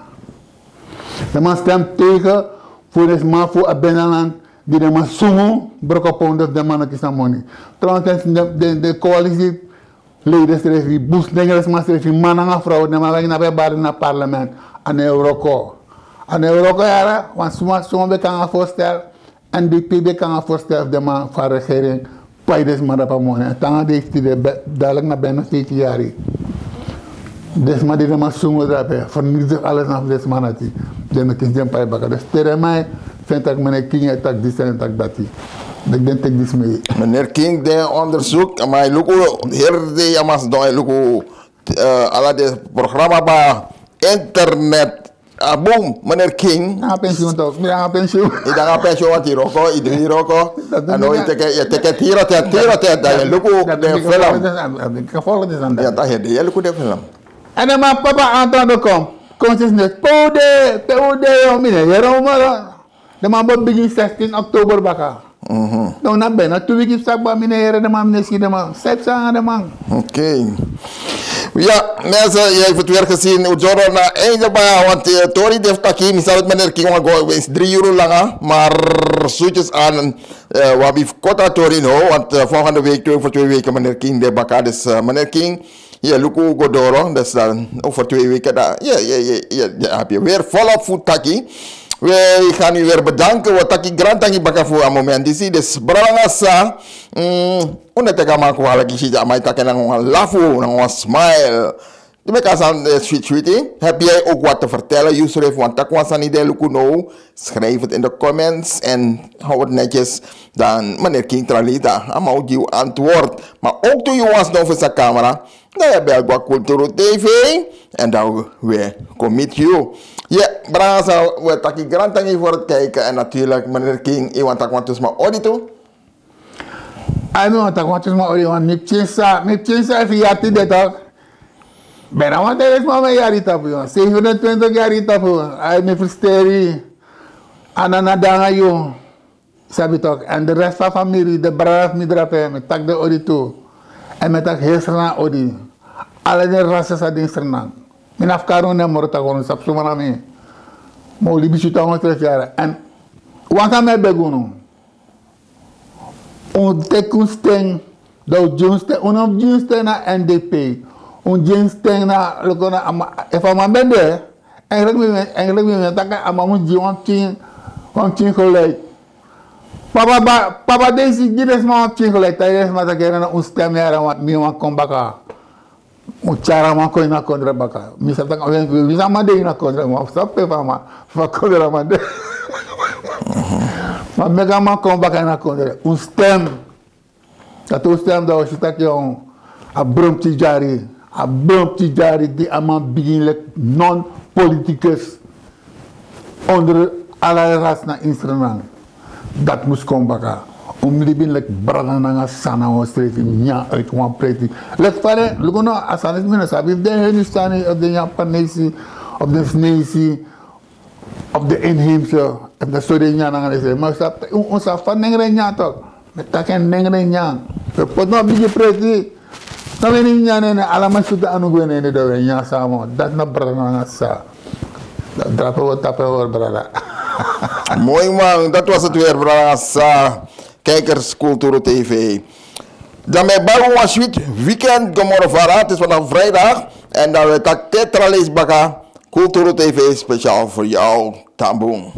Den man stem tegen fu den sma fu a binnenland di den man sungu Brokopondo, den man no kisi a moni. Trouwens, den, den, den koalisi leiders srefi, bus nengre sma srefi, man nanga vrouw, den man ben knapu e bari na parlement. A no e wroko. A no e wroko yara, want suma, suma ben kon nanga voorstel, N D P ben kon nanga voorstel fu den man fu a regering pai den sma drape a moni. A te nanga dei fu tide, dadelijk na bijna zestien yari. Den sma di den man sungu drape, vernietig alles na fu den sma dati. Den no kisi den pai baka. Dus te den man e taki meneer King e taki disi en taki dati. Meki den teki disi mee. Meneer King, den onderzoek, ma yu luku, heri dei a man sidon, yu luku, eh, ala den programma ba internet. A bun, meneer King. Nanga pensioen toch, mi nanga pensioen. Yu de nanga pensioen, want yu wroko, yu dringi wroko. A now yu teki, yu teki tiro te, tiro te, dan yu luku den film. Yu luku den film. En den man papa Anton de kom. Kon sisi net, pe un de, pe un de, yo, mi no yere un moro. Den man bo bigin zestien oktober baka. Dan na bijna tu wiki fu saki, ma mi no yere den man, mi no si den man. San psa nanga den man? Oké. Ya, mensen, yu fu twerk gezien, un doro na einde baka, want, eh, tori de fu taki, mi sabi meneer King wan go winsi dri yuru langa, maar zoetjes aan, eh, wi abi fu koti a tori no, want, eh, volgende week, twee, over twee weken, meneer King de baka, dus, eh, meneer King, yu e luku go doro, dus dan over twee weken dan, yu, yu, yu, yu, yu abi weer volop fu taki. We gaan u weer bedanken. We taki grantangi baka fu a moment disi. Dus brada nanga sisa, mm, un no teki a man kwalik, yu si, a man e taki nanga wan lafu, nanga wan smile. Di meki a sani, eh, switi switi. Heb jij ook wat te vertellen? Yu srefi wani taki wan sani di e luku now. Schrijf het in de comments en hou het netjes. Dan meneer King Tralita, a man o gi yu antwoord. Maar ook doe yu wani sidon fu a camera, dan yu e bel go na Kulturu T V en dan we kon meet yu. Ya, brada nanga sisa, we taki grantangi voor het kijken. En natuurlijk, meneer King, yu wani taki wan tu sma odi tu? Ai, mi wani taki wan tu sma odi, want mi pikin sisa, mi pikin sisa e firi yari tide toch. Bijna wan dertig sma mi yari tapu, zevenentwintig yari tapu. Ai, mi frusteri. A no na danga yu. Sabi toch, en de rest fu a famiri, de brada fu mi drape, mi taki den odi tu. En mi taki heri Sranan odi. Ala den rasa san de ini Sranan. Mi no abi kari un nen moro, taki un no sabi suma na mi. Ma un libi switi nanga unsrefi yara. En wan sani mi e begi unu. Un teki un sten, dan un gi un sten, un no gi un sten na N D P. Un gi un sten na, luku na a man, efu a man ben de, Eigenlijk mi, eigenlijk mi taki a man mus gi wan pikin, wan pikin geluid. Papa, ba, papa Desi, gi den sma wan pikin geluid. Taigi den sma taki yere na un stem yara, want mi wani kon baka. Un tyari a man kon ini a kondre baka. Mi sabi taki, wi, wi sabi a man de ini a kondre, ma wi sabi pe fu a man, fu a kondre a man de. Ma meki a man kon baka ini a kondre. Un stem. Dati un stem, dan un si taki a bron pikin dyari, a bron pikin dyari di a man bigin leki non-politicus onder ala rasi na ini Sranan. Dati mus kon baka. Un mus libi leki brada nanga sisa nanga unsrefi, nyan uit wan preti. Leki fa den, luku no, a sani disi mi no sabi efu den Hindustani, efu den Japanesi, efu den Sinesi, of den inheemse, efu na so den nyan nanga den srefi. Ma un sabi, un, un sabi fa nengre nyan toch. Mi taki en nengre nyan. Wi poti wan bigi preti. Dan wi nyan en, ala man sutu anu gwe en, dan wi nyan samen. Dati na brada nanga sisa. Drape wi, tapu wi, brada. Mooi man, dat was het weer, brada nanga sisa. Kijkers, Kulturu T V. Dan mi e bari un wan switi weekend, gomoro fara, het is vandaag vrijdag. En dan wi taki te tra leisi baka. Kulturu tv special for you all. Tambun.